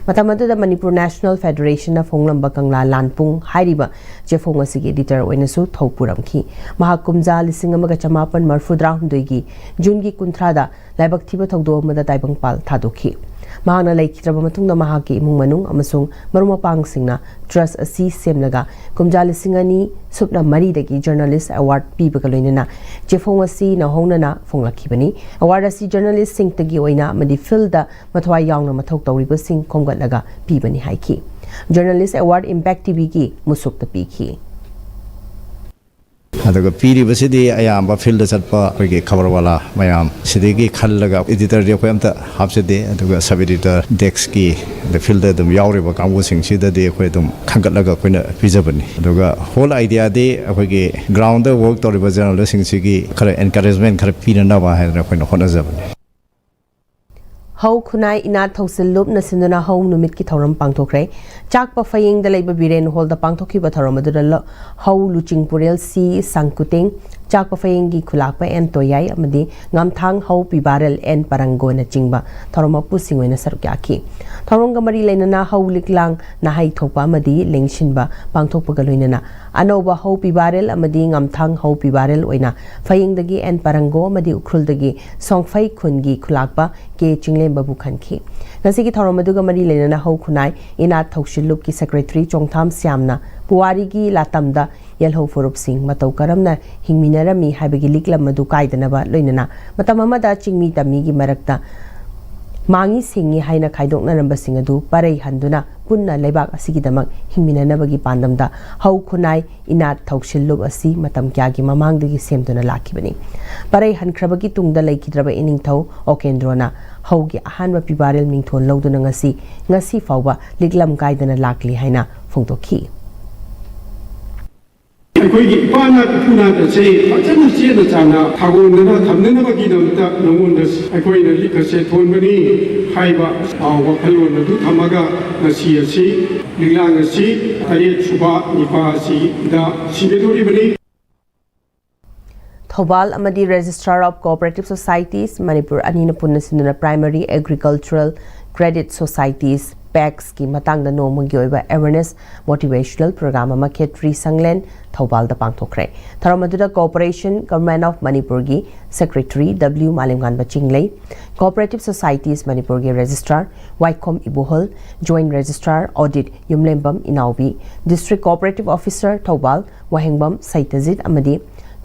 ꯃꯇꯝ ꯑꯗꯨꯗ ꯃꯅꯤꯄꯨꯔ ꯅꯦꯁꯅꯦꯜ ꯐꯦꯗꯔꯦꯁꯟꯅ ꯐꯣꯡꯂꯝꯕ ꯀꯪꯂꯥ ꯂꯥꯟꯄꯨꯡ ꯍꯥꯏꯔꯤꯕ ꯆꯦꯐꯣꯡ ꯑꯁꯤꯒꯤ ꯑꯦꯗꯤꯇꯔ ꯑꯣꯏꯅꯁꯨ ꯊꯧ ꯄꯨꯔꯝꯈꯤ꯫ ꯃꯍꯥꯛ ꯀꯨꯝꯖꯥ ꯂꯤꯁꯤꯡ ꯑꯃꯒ ꯆꯃꯥꯄꯟ ꯃꯔꯤꯐꯨꯇꯔꯥꯍꯨꯝꯗꯣꯏꯒꯤ ꯖꯨꯟꯒꯤ ꯀꯨꯟꯊ꯭ꯔꯥꯗ ꯂꯥꯏꯕꯛ ꯊꯤꯕ ꯊꯧꯗꯣꯛ ꯑꯃꯗ ꯇꯥꯏꯕꯪꯄꯥꯜ ꯊꯥꯗꯣꯛꯈꯤ꯫ ꯃꯍꯥꯛꯅ ꯂꯩꯈꯤꯗ꯭ꯔꯕ ꯃꯇꯨꯡꯗ ꯃꯍꯥꯛꯀꯤ ꯏꯃꯨꯡ ꯃꯅꯨꯡ ꯑꯃꯁꯨꯡ ꯃꯔꯨꯞ ꯃꯄꯥꯡꯁꯤꯡꯅ ꯇ꯭ꯔꯁ ꯑꯁꯤ ꯁꯦꯝꯂꯒ ꯀꯨꯝꯖꯥ ꯂꯤꯁꯤꯡ ꯑꯅꯤ ꯁꯨꯞꯅ ꯃꯔꯤꯗꯒꯤ ꯖꯔꯅꯦꯂꯤꯁ ꯑꯦꯋꯥꯔꯗ ꯄꯤꯕꯒ ꯂꯣꯏꯅꯅ ꯆꯦꯐꯣꯡ ꯑꯁꯤ ꯅꯧꯍꯧꯅꯅ ꯐꯣꯡꯂꯛꯈꯤꯕꯅꯤ꯫ ꯑꯦꯋꯥꯔꯗ ꯑꯁꯤ ꯖꯔꯅꯦꯂꯤꯁꯁꯤꯡꯇꯒꯤ ꯑꯣꯏꯅ ꯑꯃꯗꯤ ꯐꯤꯜꯗ ꯃꯊ꯭ꯋꯥꯏ ꯌꯥꯎꯅ ꯃꯊꯧ ꯇꯧꯔꯤꯕꯁꯤꯡ ꯈꯣꯝꯒꯠꯂꯒ ꯄꯤꯕꯅꯤ ꯍꯥꯏꯈꯤ꯫ ꯖꯔꯅꯦꯂꯤꯁ ꯑꯦꯋꯥꯔꯗ ꯏꯝꯄꯦꯛ ꯇꯤꯚꯤꯒꯤ ꯃꯨꯁꯨꯛꯇ ꯄꯤꯈꯤ꯫ ꯑꯗꯨꯒ ꯄꯤꯔꯤꯕꯁꯤꯗꯤ ꯑꯌꯥꯝꯕ ꯐꯤꯜꯗ ꯆꯠꯄ ꯑꯩꯈꯣꯏꯒꯤ ꯈꯕꯔꯋꯥꯂꯥ ꯃꯌꯥꯝ ꯁꯤꯗꯒꯤ ꯈꯜꯂꯒ, ꯑꯦꯗꯤꯇꯔꯗꯤ ꯑꯩꯈꯣꯏ ꯑꯝꯇ ꯍꯥꯞꯆꯗꯦ꯫ ꯑꯗꯨꯒ ꯁꯕ ꯑꯦꯗꯤꯇꯔ, ꯗꯦꯛꯁꯀꯤ, ꯑꯗ ꯐꯤꯜꯗ ꯑꯗꯨꯝ ꯌꯥꯎꯔꯤꯕ ꯀꯥꯡꯕꯨꯁꯤꯡꯁꯤꯗꯗꯤ ꯑꯩꯈꯣꯏ ꯑꯗꯨꯝ ꯈꯟꯒꯠꯂꯒ ꯑꯩꯈꯣꯏꯅ ꯄꯤꯖꯕꯅꯤ꯫ ꯑꯗꯨꯒ ꯍꯣꯜ ꯑꯥꯏꯗꯤꯌꯥꯗꯤ ꯑꯩꯈꯣꯏꯒꯤ ꯒ꯭ꯔꯥꯎꯟꯗ ꯋꯔꯛ ꯇꯧꯔꯤꯕ ꯖꯔꯅꯦꯂꯤꯁꯁꯤꯡꯁꯤꯒꯤ ꯈꯔ ꯑꯦꯟꯀꯔꯦꯖꯃꯦꯟ ꯈꯔ ꯄꯤꯅꯅꯕ ꯍꯥꯏꯗꯅ ꯑꯩꯈꯣꯏꯅ ꯍꯣꯠꯅꯖꯕꯅꯤ꯫ ꯍꯧ ꯈꯨꯟꯅꯥꯏ ꯏꯅꯥꯠ ꯊꯧꯁꯤꯜ ꯂꯨꯞꯅ ꯁꯤꯟꯗꯨꯅ ꯍꯧ ꯅꯨꯃꯤꯠꯀꯤ ꯊꯧꯔꯝ ꯄꯥꯡꯊꯣꯛꯈ꯭ꯔꯦ꯫ ꯆꯥꯛꯄ ꯐꯌꯦꯡꯗ ꯂꯩꯕ ꯕꯤꯔꯦꯟ ꯍꯣꯜꯗ ꯄꯥꯡꯊꯣꯛꯈꯤꯕ ꯊꯧꯔꯝ ꯑꯗꯨꯗ ꯂ-, ꯍꯧ ꯂꯨꯆꯤꯡ ꯄꯨꯔꯦꯜ ꯁꯤ ꯁꯥꯡꯀꯨꯇꯦꯡ, ꯆꯥꯛꯄ ꯐꯌꯦꯡꯒꯤ ꯈꯨꯂꯥꯛꯄ ꯑꯦꯟ ꯇꯣꯌꯥꯏ ꯑꯃꯗꯤ ꯉꯥꯝꯊꯥꯡ ꯍꯧ ꯄꯤꯕꯥꯔꯦꯜ ꯑꯦꯟ ꯄꯔꯪꯒꯣꯅꯆꯤꯡꯕ ꯊꯧꯔꯝ ꯃꯄꯨꯁꯤꯡ ꯑꯣꯏꯅ ꯁꯔꯨꯛ ꯌꯥꯈꯤ꯫ ꯊꯧꯔꯝꯒ ꯃꯔꯤ ꯂꯩꯅꯅ ꯍꯧ ꯂꯤꯛꯂꯥꯡ ꯅꯥꯍꯩ ꯊꯣꯛꯄ ꯑꯃꯗꯤ ꯂꯦꯡꯁꯤꯟꯕ ꯄꯥꯡꯊꯣꯛꯄꯒ ꯂꯣꯏꯅꯅ ꯑꯅꯧꯕ ꯍꯧ ꯄꯤꯕꯥꯔꯦꯜ ꯑꯃꯗꯤ ꯉꯥꯝꯊꯥꯡ ꯍꯧ ꯄꯤꯕꯥꯔꯦꯜ ꯑꯣꯏꯅ ꯐꯌꯦꯡꯗꯒꯤ ꯑꯦꯟ ꯄꯔꯪꯒꯣ ꯑꯃꯗꯤ ꯎꯈ꯭ꯔꯨꯜꯗꯒꯤ ꯁꯣꯡꯐꯩ ꯈꯨꯟꯒꯤ ꯈꯨꯂꯥꯛꯄ ꯀꯦ ꯆꯤꯡꯂꯦꯝꯕꯕꯨ ꯈꯟꯈꯤ꯫ ꯉꯁꯤꯒꯤ ꯊꯧꯔꯝ ꯑꯗꯨꯒ ꯃꯔꯤ ꯂꯩꯅꯅ ꯍꯧ ꯈꯨꯟꯅꯥꯏ ꯏꯅꯥꯠ ꯊꯧꯁꯤꯜ ꯂꯨꯞꯀꯤ ꯁꯦꯀ꯭ꯔꯦꯇꯔꯤ ꯆꯣꯡꯊꯥꯝ ꯁ꯭ꯌꯥꯝꯅ ꯄꯨꯋꯥꯔꯤꯒꯤ ꯂꯥꯇꯝꯗ ꯌꯦꯜꯍꯧ ꯐꯨꯔꯨꯞꯁꯤꯡ ꯃꯇꯧ ꯀꯔꯝꯅ ꯍꯤꯡꯃꯤꯟꯅꯔꯝꯃꯤ ꯍꯥꯏꯕꯒꯤ ꯂꯤꯛꯂꯝ ꯑꯗꯨ ꯀꯥꯏꯗꯅꯕ ꯂꯣꯏꯅꯅ ꯃꯇꯝ ꯑꯃꯗ ꯆꯤꯡꯃꯤ ꯇꯝꯃꯤꯒꯤ ꯃꯔꯛꯇ ꯃꯥꯡꯉꯤ ꯁꯤꯡꯉꯤ ꯍꯥꯏꯅ ꯈꯥꯏꯗꯣꯛꯅꯔꯝꯕꯁꯤꯡ ꯑꯗꯨ ꯄꯔꯩ ꯍꯟꯗꯨꯅ ꯄꯨꯟꯅ ꯂꯩꯕꯥꯛ ꯑꯁꯤꯒꯤꯗꯃꯛ ꯍꯤꯡꯃꯤꯟꯅꯅꯕꯒꯤ ꯄꯥꯟꯗꯝꯗ ꯍꯧ ꯈꯨꯟꯅꯥꯏ ꯏꯅꯥꯠ ꯊꯧꯁꯤꯜ ꯂꯨꯞ ꯑꯁꯤ ꯃꯇꯝ ꯀꯌꯥꯒꯤ ꯃꯃꯥꯡꯗꯒꯤ ꯁꯦꯝꯗꯨꯅ ꯂꯥꯛꯈꯤꯕꯅꯤ꯫ ꯄꯔꯩ ꯍꯟꯈ꯭ꯔꯕꯒꯤ ꯇꯨꯡꯗ ꯂꯩꯈꯤꯗ꯭ꯔꯕ ꯏꯅꯤꯡꯊꯧ ꯑꯣꯀꯦꯟꯗ꯭ꯔꯣꯅ ꯍꯧꯒꯤ ꯑꯍꯥꯟꯕ ꯄꯤꯕꯥꯔꯦꯜ ꯃꯤꯡꯊꯣꯜ ꯂꯧꯗꯨꯅ ꯉꯁꯤ, ꯉꯁꯤ ꯐꯥꯎꯕ ꯂꯤꯛꯂꯝ ꯀꯥꯏꯗꯅ ꯂꯥꯛꯂꯤ ꯍꯥꯏꯅ ꯐꯣꯡꯗꯣꯛꯈꯤ꯫ ꯑꯩꯈꯣꯏꯒꯤ ꯏꯄꯥ ꯅꯥꯠ ꯏꯄꯨ ꯅꯥꯠ ꯑꯁꯤ ꯐꯖꯅ ꯆꯦꯠꯅ ꯆꯥꯅ ꯊꯥꯒꯣꯟꯗꯅ ꯊꯝꯅꯅꯕꯒꯤꯗꯃꯛꯇ ꯅꯉꯣꯟꯗ ꯑꯩꯈꯣꯏꯅ ꯂꯤꯛ ꯑꯁꯦ ꯊꯣꯟꯕꯅꯤ ꯍꯥꯏꯕ, ꯑ, ꯋꯥꯈꯜꯂꯣꯟ ꯑꯗꯨ ꯊꯝꯃꯒ ꯉꯁꯤ ꯑꯁꯤ ꯂꯤꯛꯂꯥꯡ ꯑꯁꯤ ꯇꯔꯦꯠ ꯁꯨꯕ ꯅꯤꯄꯥ ꯑꯁꯤꯗ ꯁꯤꯟꯒꯗꯧꯔꯤꯕꯅꯤ꯫ ꯊꯧꯕꯥꯜ ꯑꯃꯗꯤ Registrar of Cooperative Societies Manipur ꯑꯅꯤꯅ ꯄꯨꯟꯅ ꯁꯤꯟꯗꯨꯅ Primary Agricultural Credit Societies, ꯄꯦꯛꯁꯀꯤ ꯃꯇꯥꯡꯗ ꯅꯣꯡꯃꯒꯤ ꯑꯣꯏꯕ awareness motivational program ꯑꯃ ꯈꯦꯇ꯭ꯔꯤ ꯁꯪꯂꯦꯟ, ꯊꯧꯕꯥꯜꯗ ꯄꯥꯡꯊꯣꯛꯈ꯭ꯔꯦ꯫ ꯊꯧꯔꯝ ꯑꯗꯨꯗ Cooperation Government of ꯃꯅꯤꯄꯨꯔꯒꯤ Secretary W ꯃꯥꯂꯦꯝꯉꯥꯟꯕ ꯆꯤꯡꯂꯩ, Cooperative Societies ꯃꯅꯤꯄꯨꯔꯒꯤ Registrar ꯋꯥꯏꯈꯣꯝ ꯏꯕꯣꯍꯜ, Joint Registrar Audit ꯌꯨꯝꯂꯦꯝꯕꯝ ꯏꯅꯥꯎꯕꯤ, District Cooperative Officer Thoubal ꯋꯥꯍꯦꯡꯕꯝ ꯁꯩꯇꯖꯤꯠ ꯑꯃꯗꯤ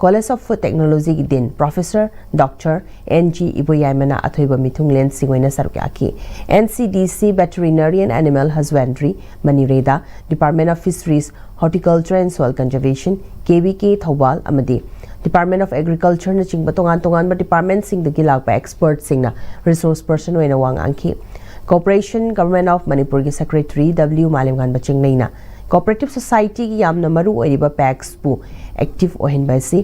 College of Food Technologyꯒꯤ Dean Professor Doctor N G ꯏꯕꯣꯌꯥꯏꯃꯅ ꯑꯊꯣꯏꯕ ꯃꯤꯊꯨꯡꯂꯦꯟꯁꯤꯡ ꯑꯣꯏꯅ ꯁꯔꯨꯛ ꯌꯥꯈꯤ꯫ N C D C Veterinary and Animal Husbandry ꯃꯅꯤꯔꯦꯗꯥ, Department of Fisheries, Horticulture and Soil Conservation, K V K Thoubal ꯑꯃꯗꯤ Department of Agricultureꯅꯆꯤꯡꯕ ꯇꯣꯉꯥꯟ ꯇꯣꯉꯥꯟꯕ departmentꯁꯤꯡꯗꯒꯤ ꯂꯥꯛꯄ expertꯁꯤꯡꯅ resource person ꯑꯣꯏꯅ ꯋꯥ ꯉꯥꯡꯈꯤ꯫ Cooperation Government of ꯃꯅꯤꯄꯨꯔꯒꯤ Secretary W ꯃꯥꯂꯦꯝꯉꯥꯟꯕ ꯆꯤꯡꯂꯩꯅ Cooperative Societyꯒꯤ ꯌꯥꯝꯅ ꯃꯔꯨ ꯑꯣꯏꯔꯤꯕ ꯄꯦꯛꯁꯄꯨ active ꯑꯣꯏꯍꯟꯕ ꯑꯁꯤ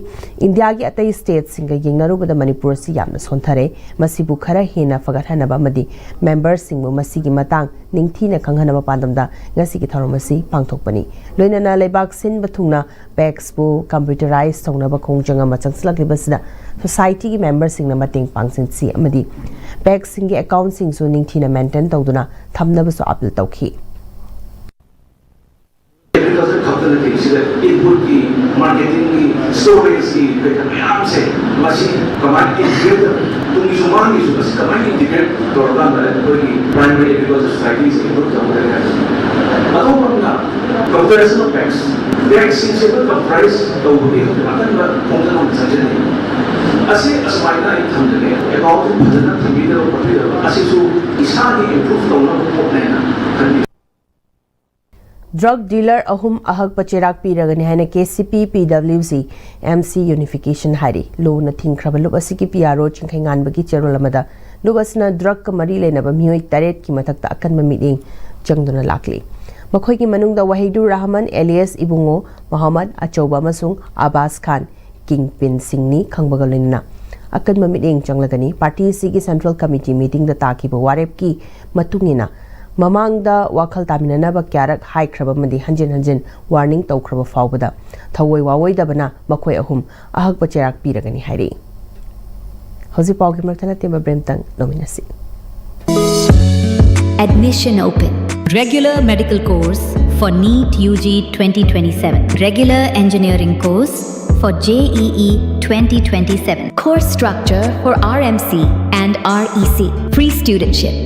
ꯏꯟꯗꯤꯌꯥꯒꯤ ꯑꯇꯩ stateꯁꯤꯡꯒ ꯌꯦꯡꯅꯔꯨꯕꯗ ꯃꯅꯤꯄꯨꯔ ꯑꯁꯤ ꯌꯥꯝꯅ ꯁꯣꯟꯊꯔꯦ꯫ ꯃꯁꯤꯕꯨ ꯈꯔ ꯍꯦꯟꯅ ꯐꯒꯠꯍꯟꯅꯕ ꯑꯃꯗꯤ memberꯁꯤꯡꯕꯨ ꯃꯁꯤꯒꯤ ꯃꯇꯥꯡ ꯅꯤꯡꯊꯤꯅ ꯈꯪꯍꯟꯅꯕ ꯄꯥꯟꯗꯝꯗ ꯉꯁꯤꯒꯤ ꯊꯧꯔꯝ ꯑꯁꯤ ꯄꯥꯡꯊꯣꯛꯄꯅꯤ꯫ ꯂꯣꯏꯅꯅ ꯂꯩꯕꯥꯛ ꯁꯤꯟꯕ ꯊꯨꯡꯅ ꯄꯦꯛꯁꯄꯨ computerize ꯇꯧꯅꯕ ꯈꯣꯡꯖꯪ ꯑꯃ ꯆꯪꯁꯤꯜꯂꯛꯂꯤꯕꯁꯤꯗ societyꯒꯤ memberꯁꯤꯡꯅ ꯃꯇꯦꯡ ꯄꯥꯡꯁꯤꯟꯁꯤ ꯑꯃꯗꯤ ꯄꯦꯛꯁꯁꯤꯡꯒꯤ accountꯁꯤꯡꯁꯨ ꯅꯤꯡꯊꯤꯅ maintain ꯇꯧꯗꯨꯅ ꯊꯝꯅꯕꯁꯨ appeal ꯇꯧꯈꯤ꯫ ꯑꯦꯒ꯭ꯔꯤꯀꯜꯆꯔ ꯈꯛꯇ ꯅꯠꯇꯦ, ꯁꯤꯗ ꯏꯟꯄꯨꯠꯀꯤ, ꯃꯥꯔꯀꯦꯇꯤꯡꯒꯤ, ꯁ꯭ꯇꯣꯔꯦꯖꯀꯤ ꯀꯩꯀꯥ ꯃꯌꯥꯝꯁꯦ, ꯃꯁꯤ ꯀꯃꯥꯏꯅ ꯏꯟꯇꯤꯒ꯭ꯔꯦꯠ, ꯇꯨꯡꯒꯤꯁꯨ ꯃꯥꯡꯒꯤꯁꯨ ꯃꯁꯤ ꯀꯃꯥꯏꯅ ꯏꯟꯇꯤꯒ꯭ꯔꯦꯠ ꯇꯧꯔꯀꯥꯟꯗ ꯑꯩꯈꯣꯏꯒꯤ ꯄ꯭ꯔꯥꯏꯃꯔꯤ ꯑꯦꯒ꯭ꯔꯤꯀꯜꯆꯔ ꯁꯣꯁꯥꯏꯇꯤꯁꯦ ꯏꯝꯄ꯭ꯔꯨꯞ ꯇꯧꯒꯗꯒꯦ ꯍꯥꯏꯕꯁꯤꯅꯤ꯫ ꯑꯇꯣꯞꯄ ꯑꯃꯅ ꯀꯝꯄꯥꯔꯤꯖꯟ ꯑꯣꯐ ꯄꯦꯛꯁ, ꯄꯦꯛꯁꯤꯡꯁꯦ ꯑꯩꯈꯣꯏ ꯀꯝꯄ꯭ꯔꯥꯏꯖ ꯇꯧꯕꯒꯤ ꯍꯧꯖꯤꯛ ꯑꯀꯟꯕ ꯈꯣꯡꯖꯪ ꯑꯃ ꯆꯪꯁꯤꯜꯂꯤ꯫ ꯑꯁꯤ ꯑꯁꯨꯃꯥꯏꯅ ꯑꯩ ꯊꯝꯖꯒꯦ, ꯑꯦꯀꯥꯎꯟꯁꯤ ꯐꯖꯅ ꯊꯝꯕꯤꯗꯕ ꯈꯣꯠꯄꯤꯗꯕ ꯑꯁꯤꯁꯨ ꯏꯁꯥꯒꯤ ꯏꯝꯄ꯭ꯔꯨꯞ ꯇꯧꯅꯕ ꯄꯣꯠꯅꯦꯅ ꯈꯟꯕꯤ꯫ Drug dealer ꯑꯍꯨꯝ ꯑꯍꯛꯄ ꯆꯩꯔꯥꯛ ꯄꯤꯔꯒꯅꯤ ꯍꯥꯏꯅ K C P P W G M C Unification ꯍꯥꯏꯔꯤ꯫ ꯂꯣꯅ ꯊꯤꯡꯈ꯭ꯔꯕ ꯂꯨꯞ ꯑꯁꯤꯒꯤ P R O ꯆꯤꯡꯈꯩꯉꯥꯟꯕꯒꯤ ꯆꯦꯔꯣꯜ ꯑꯃꯗ ꯂꯨꯞ ꯑꯁꯤꯅ ꯗ꯭ꯔꯒꯀ ꯃꯔꯤ ꯂꯩꯅꯕ ꯃꯤꯑꯣꯏ ꯇꯔꯦꯠꯀꯤ ꯃꯊꯛꯇ ꯑꯀꯟꯕ ꯃꯤꯠꯌꯦꯡ ꯆꯪꯗꯨꯅ ꯂꯥꯛꯂꯤ꯫ ꯃꯈꯣꯏꯒꯤ ꯃꯅꯨꯡꯗ ꯋꯥꯍꯤꯗꯨꯔ ꯔꯍꯃꯟ alias ꯏꯕꯨꯡꯉꯣ, ꯃꯣꯍꯝꯃꯗ ꯑꯆꯧꯕ ꯑꯃꯁꯨꯡ ꯑꯕꯥꯁ ꯈꯥꯟ, ꯀꯤꯡ ꯄꯤꯟꯁꯤꯡꯅꯤ ꯈꯪꯕꯒ ꯂꯣꯏꯅꯅ꯫ ꯑꯀꯟꯕ ꯃꯤꯠꯌꯦꯡ ꯆꯪꯂꯒꯅꯤ꯫ ꯄꯥꯔꯇꯤ ꯑꯁꯤꯒꯤ ꯁꯦꯟꯇ꯭ꯔꯦꯜ ꯀꯃꯤꯇꯤ ꯃꯤꯇꯤꯡꯗ ꯇꯥꯈꯤꯕ ꯋꯥꯔꯦꯞꯀꯤ ꯃꯇꯨꯡ ꯏꯟꯅ, ꯃꯃꯥꯡꯗ ꯋꯥꯈꯜ ꯇꯥꯃꯤꯟꯅꯅꯕ ꯀꯌꯥꯔꯛ ꯍꯥꯏꯈ꯭ꯔꯕ ꯑꯃꯗꯤ ꯍꯟꯖꯤꯟ ꯍꯟꯖꯤꯟ ꯋꯥꯔꯅꯤꯡ ꯇꯧꯈ꯭ꯔꯕ ꯐꯥꯎꯕꯗ, ꯊꯧꯑꯣꯏ ꯋꯥꯑꯣꯏꯗꯕꯅ ꯃꯈꯣꯏ ꯑꯍꯨꯝ ꯑꯍꯛꯄ ꯆꯩꯔꯥꯛ ꯄꯤꯔꯒꯅꯤ ꯍꯥꯏꯔꯤ꯫ ꯍꯧꯖꯤꯛ ꯄꯥꯎꯒꯤ ꯃꯔꯛꯇ ꯅꯠꯇꯦ, ꯃꯕ꯭ꯔꯦꯝꯇꯪ ꯂꯧꯃꯤꯟꯅꯁꯤ꯫ Admission open. Regular medical course for NEET U G twenty twenty-seven. Regular engineering course for J E E twenty twenty-seven. Course structure for R M C and R E C. Free studentship.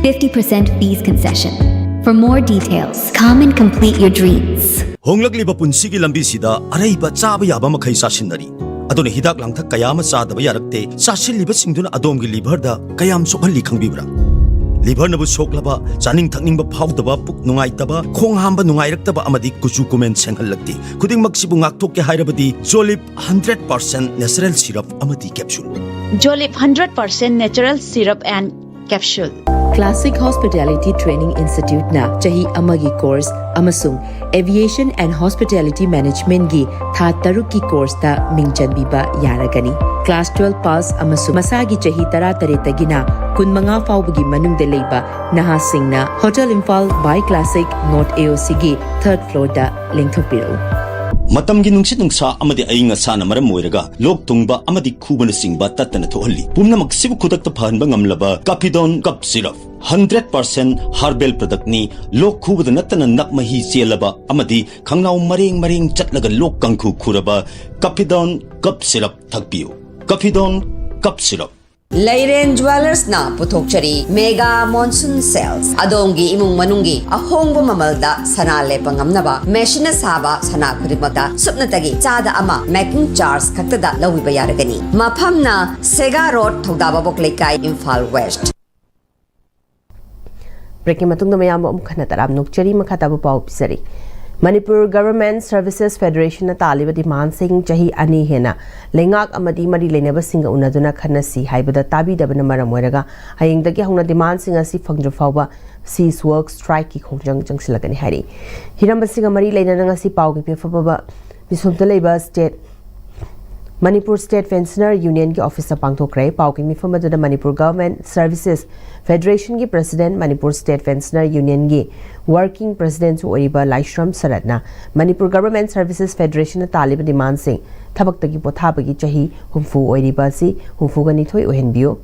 Fifty percent fees concession. For more details, come and complete your dreams. ꯍꯣꯡꯂꯛꯂꯤꯕ ꯄꯨꯟꯁꯤꯒꯤ ꯂꯝꯕꯤꯁꯤꯗ ꯑꯔꯩꯕ ꯆꯥꯕ ꯌꯥꯕ ꯃꯈꯩ ꯆꯥꯁꯤꯟꯅꯔꯤ꯫ ꯑꯗꯨꯅ ꯍꯤꯗꯥꯛ ꯂꯥꯡꯊꯛ ꯀꯌꯥ ꯑꯃ ꯆꯥꯗꯕ ꯌꯥꯔꯛꯇꯦ꯫ ꯆꯥꯁꯤꯜꯂꯤꯕꯁꯤꯡꯗꯨꯅ ꯑꯗꯣꯝꯒꯤ ꯂꯤꯚꯔꯗ ꯀꯌꯥꯝ ꯁꯣꯛꯍꯜꯂꯤ ꯈꯪꯕꯤꯕ꯭ꯔꯥ? ꯂꯤꯚꯔꯅꯕꯨ ꯁꯣꯛꯂꯕ, ꯆꯥꯅꯤꯡ ꯊꯛꯅꯤꯡꯕ ꯐꯥꯎꯗꯕ, ꯄꯨꯛ ꯅꯨꯡꯉꯥꯏꯇꯕ, ꯈꯣꯡ ꯍꯥꯝꯕ ꯅꯨꯡꯉꯥꯏꯔꯛꯇꯕ ꯑꯃꯗꯤ ꯀꯨꯆꯨ ꯀꯨꯃꯦꯟ ꯁꯦꯡꯍꯜꯂꯛꯇꯦ꯫ ꯈꯨꯗꯤꯡꯃꯛꯁꯤꯕꯨ ꯉꯥꯛꯊꯣꯛꯀꯦ ꯍꯥꯏꯔꯕꯗꯤ ꯖꯣꯂꯤꯞ ꯍꯟꯗ꯭ꯔꯦꯠ ꯄꯥꯔꯁꯦꯟ ꯅꯦꯆꯔꯦꯜ ꯁꯤꯔꯞ ꯑꯃꯗꯤ capsule. Jolip hundred percent natural syrup and capsule. Classic Hospitality Training Instituteꯅ ꯆꯍꯤ ꯑꯃꯒꯤ ꯀꯣꯔꯁ ꯑꯃꯁꯨꯡ Aviation and Hospitality Managementꯒꯤ ꯊꯥ ꯇꯔꯨꯛꯀꯤ ꯀꯣꯔꯁꯇ ꯃꯤꯡ ꯆꯟꯕꯤꯕ ꯌꯥꯔꯒꯅꯤ꯫ ꯀ꯭ꯂꯥꯁ ꯇꯨꯋꯦꯜꯐ ꯄꯥꯁ ꯑꯃꯁꯨꯡ ꯃꯁꯥꯒꯤ ꯆꯍꯤ ꯇꯔꯥꯇꯔꯦꯠꯇꯒꯤꯅ ꯀꯨꯟꯃꯉꯥ ꯐꯥꯎꯕꯒꯤ ꯃꯅꯨꯡꯗ ꯂꯩꯕ ꯅꯍꯥꯁꯤꯡꯅ Hotel Imphal by Classic North AOCꯒꯤ third floorꯗ ꯂꯦꯡꯊꯣꯛꯄꯤꯔꯛꯎ꯫ ꯃꯇꯝꯒꯤ ꯅꯨꯡꯁꯤꯠ ꯅꯨꯡꯁꯥ ꯑꯃꯗꯤ ꯑꯏꯪ ꯑꯁꯥꯅ ꯃꯔꯝ ꯑꯣꯏꯔꯒ ꯂꯣꯛ ꯊꯨꯡꯕ ꯑꯃꯗꯤ ꯈꯨꯕꯅꯆꯤꯡꯕ ꯇꯠꯇꯅ ꯊꯣꯛꯍꯜꯂꯤ꯫ ꯄꯨꯝꯅꯃꯛꯁꯤꯕꯨ ꯈꯨꯗꯛꯇ ꯐꯍꯟꯕ ꯉꯝꯂꯕ Kafidon cough syrup. Hundred percent herbal ꯄ꯭ꯔꯗꯛꯅꯤ꯫ ꯂꯣꯛ ꯈꯨꯕꯗ ꯅꯠꯇꯅ ꯅꯞ ꯃꯍꯤ ꯆꯦꯜꯂꯕ ꯑꯃꯗꯤ ꯈꯪꯅꯥꯎ ꯃꯔꯦꯡ ꯃꯔꯦꯡ ꯆꯠꯂꯒ ꯂꯣꯛ ꯀꯥꯡꯈꯨ ꯈꯨꯔꯕ ꯀꯥꯐꯤꯗꯣꯟ ꯀꯞ ꯁꯤꯔꯞ ꯊꯛꯄꯤꯌꯨ꯫ Kafidon cough syrup. ꯂꯩꯔꯦꯟ ꯖ꯭ꯋꯦꯂꯔꯁꯅ ꯄꯨꯊꯣꯛꯆꯔꯤ ꯃꯦꯒꯥ ꯃꯣꯟꯁꯨꯟ ꯁꯦꯜꯁ꯫ ꯑꯗꯣꯝꯒꯤ ꯏꯃꯨꯡ ꯃꯅꯨꯡꯒꯤ ꯑꯍꯣꯡꯕ ꯃꯃꯜꯗ ꯁꯅꯥ ꯂꯦꯞꯄ ꯉꯝꯅꯕ ꯃꯦꯁꯤꯟꯅ ꯁꯥꯕ ꯁꯅꯥ ꯈꯨꯗꯤꯡꯃꯛꯇ ꯁꯨꯞꯅꯇꯒꯤ ꯆꯥꯗ ꯑꯃ ꯃꯦꯀꯤꯡ ꯆꯥꯔꯖ ꯈꯛꯇꯗ ꯂꯧꯕꯤꯕ ꯌꯥꯔꯒꯅꯤ꯫ ꯃꯐꯝꯅ ꯁꯦꯒꯥ ꯔꯣꯗ, ꯊꯧꯗꯥꯕꯕꯣꯛ ꯂꯩꯀꯥꯏ, ꯏꯝꯐꯥꯜ ꯋꯦꯁ꯭ꯠ꯫ ꯕ꯭ꯔꯦꯛꯀꯤ ꯃꯇꯨꯡꯗ ꯃꯌꯥꯝꯕꯨ ꯑꯃꯨꯛ ꯍꯟꯅ ꯇꯔꯥꯝꯅ ꯑꯣꯛꯆꯔꯤ꯫ ꯃꯈꯥ ꯇꯥꯕ ꯄꯥꯎ ꯄꯤꯖꯔꯤ꯫ ꯃꯅꯤꯄꯨꯔ ꯒꯚꯔꯟꯃꯦꯟꯠ ꯁꯔꯚꯤꯁꯦꯁ ꯐꯦꯗꯔꯦꯁꯟꯅ ꯇꯥꯜꯂꯤꯕ ꯗꯤꯃꯥꯟꯁꯤꯡ ꯆꯍꯤ ꯑꯅꯤ ꯍꯦꯟꯅ ꯂꯩꯉꯥꯛ ꯑꯃꯗꯤ ꯃꯔꯤ ꯂꯩꯅꯕꯁꯤꯡꯒ ꯎꯅꯗꯨꯅ ꯈꯟꯅꯁꯤ ꯍꯥꯏꯕꯗ ꯇꯥꯕꯤꯗꯕꯅ ꯃꯔꯝ ꯑꯣꯏꯔꯒ ꯍꯌꯦꯡꯗꯒꯤ ꯍꯧꯅ ꯗꯤꯃꯥꯟꯁꯤꯡ ꯑꯁꯤ ꯐꯪꯗ꯭ꯔꯤꯐꯥꯎꯕ cease work strikeꯀꯤ ꯈꯣꯡꯖꯪ ꯆꯪꯁꯤꯜꯂꯛꯀꯅꯤ ꯍꯥꯏꯔꯤ꯫ ꯍꯤꯔꯝ ꯑꯁꯤꯒ ꯃꯔꯤ ꯂꯩꯅꯅ ꯉꯁꯤ ꯄꯥꯎꯒꯤ ꯃꯤꯐꯝ ꯑꯃ ꯃꯤꯁꯣꯝꯇ ꯂꯩꯕ state, ꯃꯅꯤꯄꯨꯔ State Pensioner Unionꯒꯤ officeꯇ ꯄꯥꯡꯊꯣꯛꯈ꯭ꯔꯦ꯫ ꯄꯥꯎꯒꯤ ꯃꯤꯐꯝ ꯑꯗꯨꯗ Manipur Government Services Federationꯒꯤ president, Manipur State Pensioner Unionꯒꯤ working presidentꯁꯨ ꯑꯣꯏꯔꯤꯕ ꯂꯥꯏꯁ꯭ꯔꯝ ꯁꯔꯠꯅ ꯃꯅꯤꯄꯨꯔ Government Services Federationꯅ ꯇꯥꯜꯂꯤꯕ demandꯁꯤꯡ, ꯊꯕꯛꯇꯒꯤ ꯄꯣꯊꯥꯕꯒꯤ ꯆꯍꯤ ꯍꯨꯝꯐꯨ ꯑꯣꯏꯔꯤꯕ ꯑꯁꯤ ꯍꯨꯝꯐꯨꯒ ꯅꯤꯊꯣꯏ ꯑꯣꯏꯍꯟꯕꯤꯌꯨ,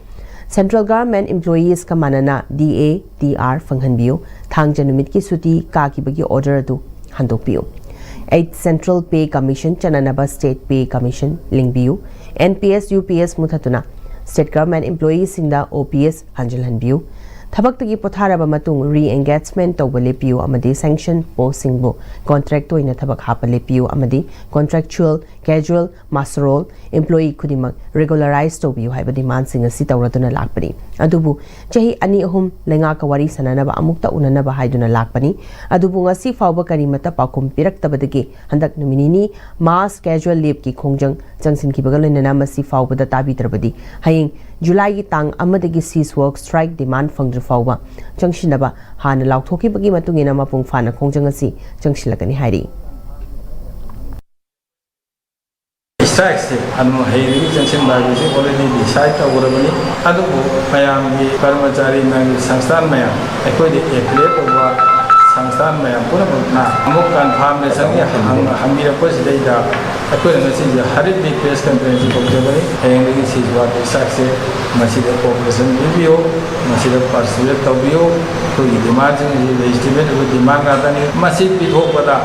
Central Government employeesꯀ ꯃꯥꯟꯅꯅ D A, D R ꯐꯪꯍꯟꯕꯤꯌꯨ, ꯊꯥꯡꯖ ꯅꯨꯃꯤꯠꯀꯤ ꯁꯨꯇꯤ ꯀꯥꯈꯤꯕꯒꯤ order ꯑꯗꯨ ꯍꯟꯗꯣꯛꯄꯤꯌꯨ꯫ Eighth Central Pay Commission ꯆꯠꯅꯅꯕ State Pay Commission ꯂꯤꯡꯕꯤꯌꯨ꯫ N P S, U P S ꯃꯨꯊꯠꯇꯨꯅ State Government employeeꯁꯤꯡꯗ O P S ꯍꯟꯖꯤꯜꯍꯟꯕꯤꯌꯨ꯫ ꯊꯕꯛꯇꯒꯤ ꯄꯣꯊꯥꯔꯕ ꯃꯇꯨꯡ re-engagement ꯇꯧꯕ ꯂꯦꯞꯄꯤꯌꯨ ꯑꯃꯗꯤ sanction postꯁꯤꯡꯕꯨ contract ꯑꯣꯏꯅ ꯊꯕꯛ ꯍꯥꯞꯄ ꯂꯦꯞꯄꯤꯌꯨ ꯑꯃꯗꯤ contractual, casual, muster roll employee ꯈꯨꯗꯤꯡꯃꯛ regularize ꯇꯧꯕꯤꯌꯨ ꯍꯥꯏꯕ demandꯁꯤꯡ ꯑꯁꯤ ꯇꯧꯔꯗꯨꯅ ꯂꯥꯛꯄꯅꯤ꯫ ꯑꯗꯨꯕꯨ ꯆꯍꯤ ꯑꯅꯤ ꯑꯍꯨꯝ ꯂꯩꯉꯥꯛꯀ ꯋꯥꯔꯤ ꯁꯥꯟꯅꯅꯕ, ꯑꯃꯨꯛꯇ ꯎꯅꯅꯕ ꯍꯥꯏꯗꯨꯅ ꯂꯥꯛꯄꯅꯤ꯫ ꯑꯗꯨꯕꯨ ꯉꯁꯤ ꯐꯥꯎꯕ ꯀꯔꯤꯃꯠꯇ ꯄꯥꯎꯈꯨꯝ ꯄꯤꯔꯛꯇꯕꯗꯒꯤ ꯍꯟꯗꯛ ꯅꯨꯃꯤꯠ ꯅꯤꯅꯤ mass casual leaveꯀꯤ ꯈꯣꯡꯖꯪ ꯆꯪꯁꯤꯟꯈꯤꯕꯒ ꯂꯣꯏꯅꯅ ꯃꯁꯤ ꯐꯥꯎꯕꯗ ꯇꯥꯕꯤꯗ꯭ꯔꯕꯗꯤ ꯍꯌꯦꯡ Julyꯒꯤ ꯇꯥꯡ ꯑꯃꯗꯒꯤ cease work strike demand ꯐꯪꯗ꯭ꯔꯤ ꯐꯥꯎꯕ ꯆꯪꯁꯤꯟꯅꯕ ꯍꯥꯟꯅ ꯂꯥꯎꯊꯣꯛꯈꯤꯕꯒꯤ ꯃꯇꯨꯡ ꯏꯟꯅ ꯃꯄꯨꯡ ꯐꯥꯅ ꯈꯣꯡꯖꯪ ꯑꯁꯤ ꯆꯪꯁꯤꯜꯂꯛꯀꯅꯤ ꯍꯥꯏꯔꯤ꯫ Strikeꯁꯦ ꯑꯗꯨꯝ ꯍꯌꯦꯡꯗꯒꯤ ꯆꯪꯁꯤꯟꯕ ꯍꯥꯏꯕꯁꯤ already decide ꯇꯧꯈ꯭ꯔꯕꯅꯤ꯫ ꯑꯗꯨꯕꯨ ꯃꯌꯥꯝꯒꯤ ꯀꯔꯃꯆꯥꯔꯤ ꯃꯌꯥꯝꯒꯤ ꯁꯪꯁꯊꯥꯟ ꯃꯌꯥꯝ, ꯑꯩꯈꯣꯏꯗ affiliate ꯑꯣꯏꯕ ꯁꯪꯁꯊꯥꯟ ꯃꯌꯥꯝ ꯄꯨꯝꯅꯃꯛꯅ ꯑꯃꯨꯛ confirmationꯒꯤ ꯍꯪ-, ꯍꯪꯕꯤꯔꯛꯄꯁꯤꯗꯩꯗ ꯑꯩꯈꯣꯏꯅ ꯉꯁꯤꯁꯦ hurriedly press conference ꯇꯧꯖꯕꯅꯤ꯫ ꯍꯌꯦꯡꯗꯒꯤ cease work strikeꯁꯦ ꯃꯁꯤꯗ cooperation ꯄꯤꯕꯤꯌꯨ, ꯃꯁꯤꯗ participate ꯇꯧꯕꯤꯌꯨ꯫ ꯑꯩꯈꯣꯏꯒꯤ demandꯁꯤꯡ ꯑꯁꯤ legitimate ꯑꯣꯏꯕ demand ꯉꯥꯛꯇꯅꯤ꯫ ꯃꯁꯤ ꯄꯤꯊꯣꯛꯄꯗ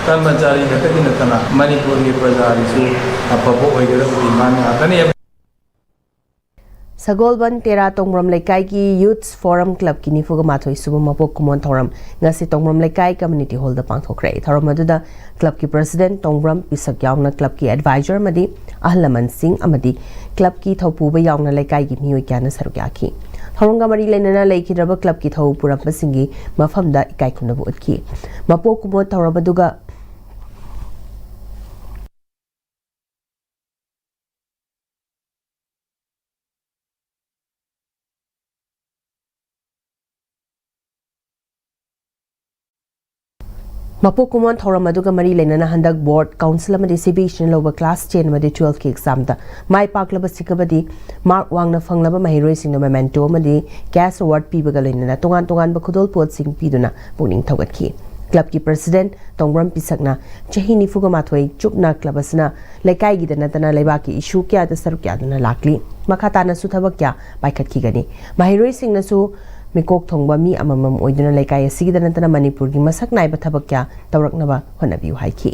ꯀꯔꯃꯆꯥꯔꯤ ꯈꯛꯇꯒꯤ ꯅꯠꯇꯅ ꯃꯅꯤꯄꯨꯔꯒꯤ ꯄ꯭ꯔꯖꯥꯒꯤꯁꯨ ꯑꯐꯕ ꯑꯣꯏꯒꯗꯕ demand ꯉꯥꯛꯇꯅꯤ꯫ ꯁꯒꯣꯜꯕꯟ ꯇꯦꯔꯥ ꯇꯣꯡꯕ꯭ꯔꯝ ꯂꯩꯀꯥꯏꯒꯤ Youths Forum Clubꯀꯤ ꯅꯤꯐꯨꯒ ꯃꯥꯊꯣꯏ ꯁꯨꯕ ꯃꯄꯣꯛ ꯀꯨꯝꯑꯣꯟ ꯊꯧꯔꯝ ꯉꯁꯤ ꯇꯣꯡꯕ꯭ꯔꯝ ꯂꯩꯀꯥꯏ community hallꯗ ꯄꯥꯡꯊꯣꯛꯈ꯭ꯔꯦ꯫ ꯊꯧꯔꯝ ꯑꯗꯨꯗ clubꯀꯤ president ꯇꯣꯡꯕ꯭ꯔꯝ ꯄꯤꯁꯛ ꯌꯥꯎꯅ clubꯀꯤ advisor ꯑꯃꯗꯤ ꯑꯍꯜ ꯂꯃꯟꯁꯤꯡ ꯑꯃꯗꯤ clubꯀꯤ ꯊꯧꯄꯨꯕ ꯌꯥꯎꯅ ꯂꯩꯀꯥꯏꯒꯤ ꯃꯤꯑꯣꯏ ꯀꯌꯥꯅ ꯁꯔꯨꯛ ꯌꯥꯈꯤ꯫ ꯊꯧꯔꯝꯒ ꯃꯔꯤ ꯂꯩꯅꯅ ꯂꯩꯈꯤꯗ꯭ꯔꯕ clubꯀꯤ ꯊꯧ ꯄꯨꯔꯝꯕꯁꯤꯡꯒꯤ ꯃꯐꯝꯗ ꯏꯀꯥꯏ ꯈꯨꯝꯅꯕ ꯎꯠꯈꯤ꯫ ꯃꯄꯣꯛ ꯀꯨꯝꯑꯣꯟ ꯊꯧꯔꯝ ꯑꯗꯨꯒ ꯃꯄꯣꯛ ꯀꯨꯝꯑꯣꯟ ꯊꯧꯔꯝ ꯑꯗꯨꯒ ꯃꯔꯤ ꯂꯩꯅꯅ ꯍꯟꯗꯛ ꯕꯣꯔꯗ, ꯀꯥꯎꯟꯁꯤꯜ ꯑꯃꯗꯤ ꯁꯤ ꯕꯤ ꯑꯦꯁ ꯏꯅ ꯂꯧꯕ ꯀ꯭ꯂꯥꯁ ꯇꯦꯟ ꯑꯃꯗꯤ ꯇꯨꯋꯦꯜꯐꯀꯤ ꯑꯦꯛꯖꯥꯝꯗ ꯃꯥꯏ ꯄꯥꯛꯂꯕꯁꯤꯡ ꯑꯃꯗꯤ ꯃꯥꯔꯛ ꯋꯥꯡꯅ ꯐꯪꯂꯕ ꯃꯍꯩꯔꯣꯏꯁꯤꯡꯅ ꯃꯦꯃꯦꯟꯇꯣ ꯑꯃꯗꯤ ꯀꯦꯁ ꯑꯦꯋꯥꯔꯗ ꯄꯤꯕꯒ ꯂꯣꯏꯅꯅ ꯇꯣꯉꯥꯟ ꯇꯣꯉꯥꯟꯕ ꯈꯨꯗꯣꯜꯄꯣꯠꯁꯤꯡ ꯄꯤꯗꯨꯅ ꯄꯨꯛꯅꯤꯡ ꯊꯧꯒꯠꯈꯤ꯫ ꯀ꯭ꯂꯕꯀꯤ ꯄ꯭ꯔꯁꯤꯗꯦꯟꯠ ꯇꯣꯡꯕ꯭ꯔꯝ ꯄꯤꯁꯛꯅ ꯆꯍꯤ ꯅꯤꯐꯨꯒ ꯃꯥꯊꯣꯏ ꯆꯨꯞꯅ ꯀ꯭ꯂꯕ ꯑꯁꯤꯅ ꯂꯩꯀꯥꯏꯒꯤꯗ ꯅꯠꯇꯅ ꯂꯩꯕꯥꯛꯀꯤ ꯏꯁꯨ ꯀꯌꯥꯗ ꯁꯔꯨꯛ ꯌꯥꯗꯨꯅ ꯂꯥꯛꯂꯤ꯫ ꯃꯈꯥ ꯇꯥꯅꯁꯨ ꯊꯕꯛ ꯀꯌꯥ ꯄꯥꯏꯈꯠꯈꯤꯒꯅꯤ꯫ ꯃꯍꯩꯔꯣꯏꯁꯤꯡꯅꯁꯨ ꯃꯤꯀꯣꯛ ꯊꯣꯡꯕ ꯃꯤ ꯑꯃꯃꯝ ꯑꯣꯏꯗꯨꯅ ꯂꯩꯀꯥꯏ ꯑꯁꯤꯒꯤꯗ ꯅꯠꯇꯅ ꯃꯅꯤꯄꯨꯔꯒꯤ ꯃꯁꯛ ꯅꯥꯏꯕ ꯊꯕꯛ ꯀꯌꯥ ꯇꯧꯔꯛꯅꯕ ꯍꯣꯠꯅꯕꯤꯌꯨ ꯍꯥꯏꯈꯤ꯫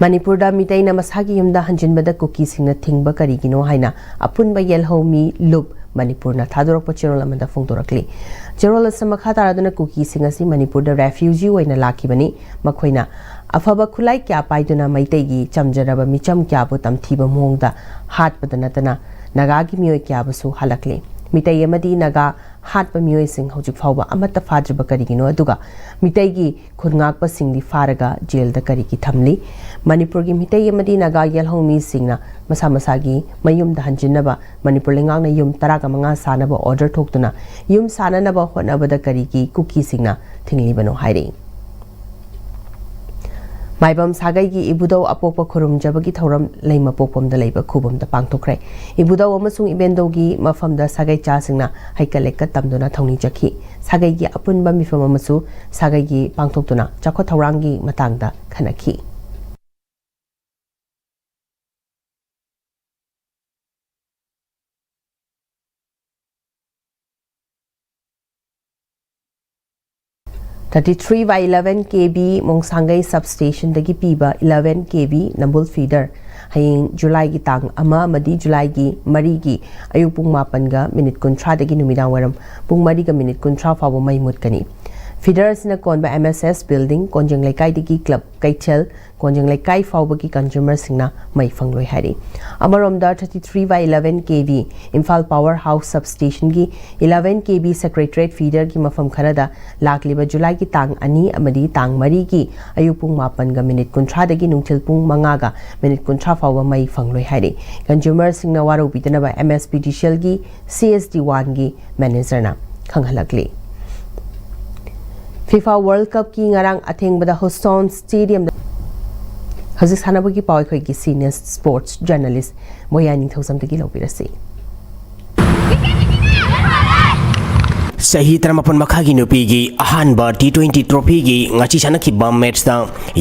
ꯃꯅꯤꯄꯨꯔꯗ ꯃꯤꯇꯩꯅ ꯃꯁꯥꯒꯤ ꯌꯨꯝꯗ ꯍꯟꯖꯤꯟꯕꯗ ꯀꯨꯀꯤꯁꯤꯡꯅ ꯊꯤꯡꯕ ꯀꯔꯤꯒꯤꯅꯣ ꯍꯥꯏꯅ ꯑꯄꯨꯟꯕ ꯌꯦꯜꯍꯧꯃꯤ ꯂꯨꯞ ꯃꯅꯤꯄꯨꯔꯅ ꯊꯥꯗꯣꯔꯛꯄ ꯆꯦꯔꯣꯜ ꯑꯃꯗ ꯐꯣꯡꯗꯣꯔꯛꯂꯤ꯫ ꯆꯦꯔꯣꯜ ꯑꯁꯤ ꯃꯈꯥ ꯇꯥꯔꯗꯨꯅ ꯀꯨꯀꯤꯁꯤꯡ ꯑꯁꯤ ꯃꯅꯤꯄꯨꯔꯗ ꯔꯦꯐ꯭ꯌꯨꯖꯤ ꯑꯣꯏꯅ ꯂꯥꯛꯈꯤꯕꯅꯤ꯫ ꯃꯈꯣꯏꯅ ꯑꯐꯕ ꯈꯨꯠꯂꯥꯏ ꯀꯌꯥ ꯄꯥꯏꯗꯨꯅ ꯃꯩꯇꯩꯒꯤ ꯆꯝꯖꯔꯕ ꯃꯤꯆꯝ ꯀꯌꯥꯕꯨ ꯇꯝꯊꯤꯕ ꯃꯑꯣꯡꯗ ꯍꯥꯠꯄꯗ ꯅꯠꯇꯅ ꯅꯥꯒꯥꯒꯤ ꯃꯤꯑꯣꯏ ꯀꯌꯥꯕꯨꯁꯨ ꯍꯥꯠꯂꯛꯂꯤ꯫ ꯃꯤꯇꯩ ꯑꯃꯗꯤ ꯅꯥꯒꯥ ꯍꯥꯠꯄ ꯃꯤꯑꯣꯏꯁꯤꯡ ꯍꯧꯖꯤꯛ ꯐꯥꯎꯕ ꯑꯃꯠꯇ ꯐꯥꯗ꯭ꯔꯤꯕ ꯀꯔꯤꯒꯤꯅꯣ? ꯑꯗꯨꯒ ꯃꯤꯇꯩꯒꯤ ꯈꯨꯟꯉꯥꯛꯄꯁꯤꯡꯗꯤ ꯐꯥꯔꯒ ꯖꯦꯜꯗ ꯀꯔꯤꯒꯤ ꯊꯝꯂꯤ? ꯃꯅꯤꯄꯨꯔꯒꯤ ꯃꯤꯇꯩ ꯑꯃꯗꯤ ꯅꯥꯒꯥ ꯌꯦꯜꯍꯧꯃꯤꯁꯤꯡꯅ ꯃꯁꯥ ꯃꯁꯥꯒꯤ ꯃꯌꯨꯝꯗ ꯍꯟꯖꯤꯟꯅꯕ ꯃꯅꯤꯄꯨꯔ ꯂꯩꯉꯥꯛꯅ ꯌꯨꯝ ꯇꯔꯥꯒ ꯃꯉꯥ ꯁꯥꯅꯕ ꯑꯣꯔꯗꯔ ꯊꯣꯛꯇꯨꯅ ꯌꯨꯝ ꯁꯥꯅꯅꯕ ꯍꯣꯠꯅꯕꯗ ꯀꯔꯤꯒꯤ ꯀꯨꯀꯤꯁꯤꯡꯅ ꯊꯤꯡꯂꯤꯕꯅꯣ ꯍꯥꯏꯔꯤ꯫ ꯃꯥꯏꯕꯝ ꯁꯥꯒꯩꯒꯤ ꯏꯕꯨꯙꯧ ꯑꯄꯣꯛꯄ ꯈꯨꯔꯨꯝꯖꯕꯒꯤ ꯊꯧꯔꯝ ꯂꯩꯃꯄꯣꯛꯄꯝꯗ ꯂꯩꯕ ꯈꯨꯕꯝꯗ ꯄꯥꯡꯊꯣꯛꯈ꯭ꯔꯦ꯫ ꯏꯕꯨꯙꯧ ꯑꯃꯁꯨꯡ ꯏꯕꯦꯟꯗꯧꯒꯤ ꯃꯐꯝꯗ ꯁꯥꯒꯩ ꯆꯥꯁꯤꯡꯅ ꯍꯩꯀꯠ ꯂꯩꯀꯠ ꯇꯝꯗꯨꯅ ꯊꯧꯅꯤ ꯆꯠꯈꯤ꯫ ꯁꯥꯒꯩꯒꯤ ꯑꯄꯨꯟꯕ ꯃꯤꯐꯝ ꯑꯃꯁꯨ ꯁꯥꯒꯩꯒꯤ ꯄꯥꯡꯊꯣꯛꯇꯨꯅ ꯆꯥꯎꯈꯠ ꯊꯧꯔꯥꯡꯒꯤ ꯃꯇꯥꯡꯗ ꯈꯟꯅꯈꯤ꯫ Thirty three by eleven K V ꯃꯣꯡꯁꯥꯡꯒꯩ substation ꯗꯒꯤ ꯄꯤꯕ eleven K V ꯅꯝꯕꯨꯜ feeder ꯍꯌꯦꯡ ꯖꯨꯂꯥꯏꯒꯤ ꯇꯥꯡ ꯑꯃ ꯑꯃꯗꯤ ꯖꯨꯂꯥꯏꯒꯤ ꯃꯔꯤꯒꯤ ꯑꯌꯨꯛ ꯄꯨꯡ ꯃꯥꯄꯟꯒ ꯃꯤꯅꯤꯠ ꯀꯨꯟꯊ꯭ꯔꯥꯗꯒꯤ ꯅꯨꯃꯤꯗꯥꯡ ꯋꯥꯏꯔꯝ ꯄꯨꯡ ꯃꯔꯤꯒ ꯃꯤꯅꯤꯠ ꯀꯨꯟꯊ꯭ꯔꯥ ꯐꯥꯎꯕ ꯃꯩ ꯃꯨꯠꯀꯅꯤ꯫ Feeder ꯑꯁꯤꯅ ꯀꯣꯟꯕ M S S building, ꯀꯣꯟꯖꯦꯡ ꯂꯩꯀꯥꯏꯗꯒꯤ club ꯀꯩꯊꯦꯜ, ꯀꯣꯟꯖꯦꯡ ꯂꯩꯀꯥꯏ ꯐꯥꯎꯕꯒꯤ consumer ꯁꯤꯡꯅ ꯃꯩ ꯐꯪꯂꯣꯏ ꯍꯥꯏꯔꯤ꯫ ꯑꯃꯔꯣꯝꯗ, thirty three by eleven K V Imphal power house substation ꯒꯤ eleven K V secretariat feeder ꯒꯤ ꯃꯐꯝ ꯈꯔꯗ ꯂꯥꯛꯂꯤꯕ ꯖꯨꯂꯥꯏꯒꯤ ꯇꯥꯡ ꯑꯅꯤ ꯑꯃꯗꯤ ꯇꯥꯡ ꯃꯔꯤꯒꯤ ꯑꯌꯨꯛ ꯄꯨꯡ ꯃꯥꯄꯟꯒ ꯃꯤꯅꯤꯠ ꯀꯨꯟꯊ꯭ꯔꯥꯗꯒꯤ ꯅꯨꯡꯊꯤꯜ ꯄꯨꯡ ꯃꯉꯥꯒ ꯃꯤꯅꯤꯠ ꯀꯨꯟꯊ꯭ꯔꯥ ꯐꯥꯎꯕ ꯃꯩ ꯐꯪꯂꯣꯏ ꯍꯥꯏꯔꯤ꯫ Consumer ꯁꯤꯡꯅ ꯋꯥꯔꯧꯕꯤꯗꯅꯕ M S P D C L ꯒꯤ C S D one ꯒꯤ manager ꯅ ꯈꯪꯍꯜꯂꯛꯂꯤ꯫ ꯐꯤꯐꯥ ꯋꯥꯔꯜ ꯀꯞꯀꯤ ꯉꯔꯥꯡ ꯑꯊꯦꯡꯕꯗ ꯍꯨꯁꯇꯣꯟ ꯁ꯭ꯇꯦꯗꯤꯌꯝꯗ꯫ ꯍꯧꯖꯤꯛ ꯁꯥꯟꯅꯕꯒꯤ ꯄꯥꯎ ꯑꯩꯈꯣꯏꯒꯤ ꯁꯤꯅꯤꯌꯔ ꯁ꯭ꯄꯣꯔꯠꯁ ꯖꯔꯅꯦꯂꯤꯁ ꯃꯣꯌꯥ ꯅꯤꯡꯊꯧꯖꯝꯗꯒꯤ ꯂꯧꯕꯤꯔꯁꯤ꯫ ꯆꯍꯤ ꯇꯔꯥꯃꯥꯄꯟ ꯃꯈꯥꯒꯤ ꯅꯨꯄꯤꯒꯤ ꯑꯍꯥꯟꯕ ꯇꯤ ꯇ꯭ꯋꯦꯟꯇꯤ ꯇ꯭ꯔꯣꯐꯤꯒꯤ ꯉꯁꯤ ꯁꯥꯟꯅꯈꯤꯕ ꯃꯦꯠꯁꯇ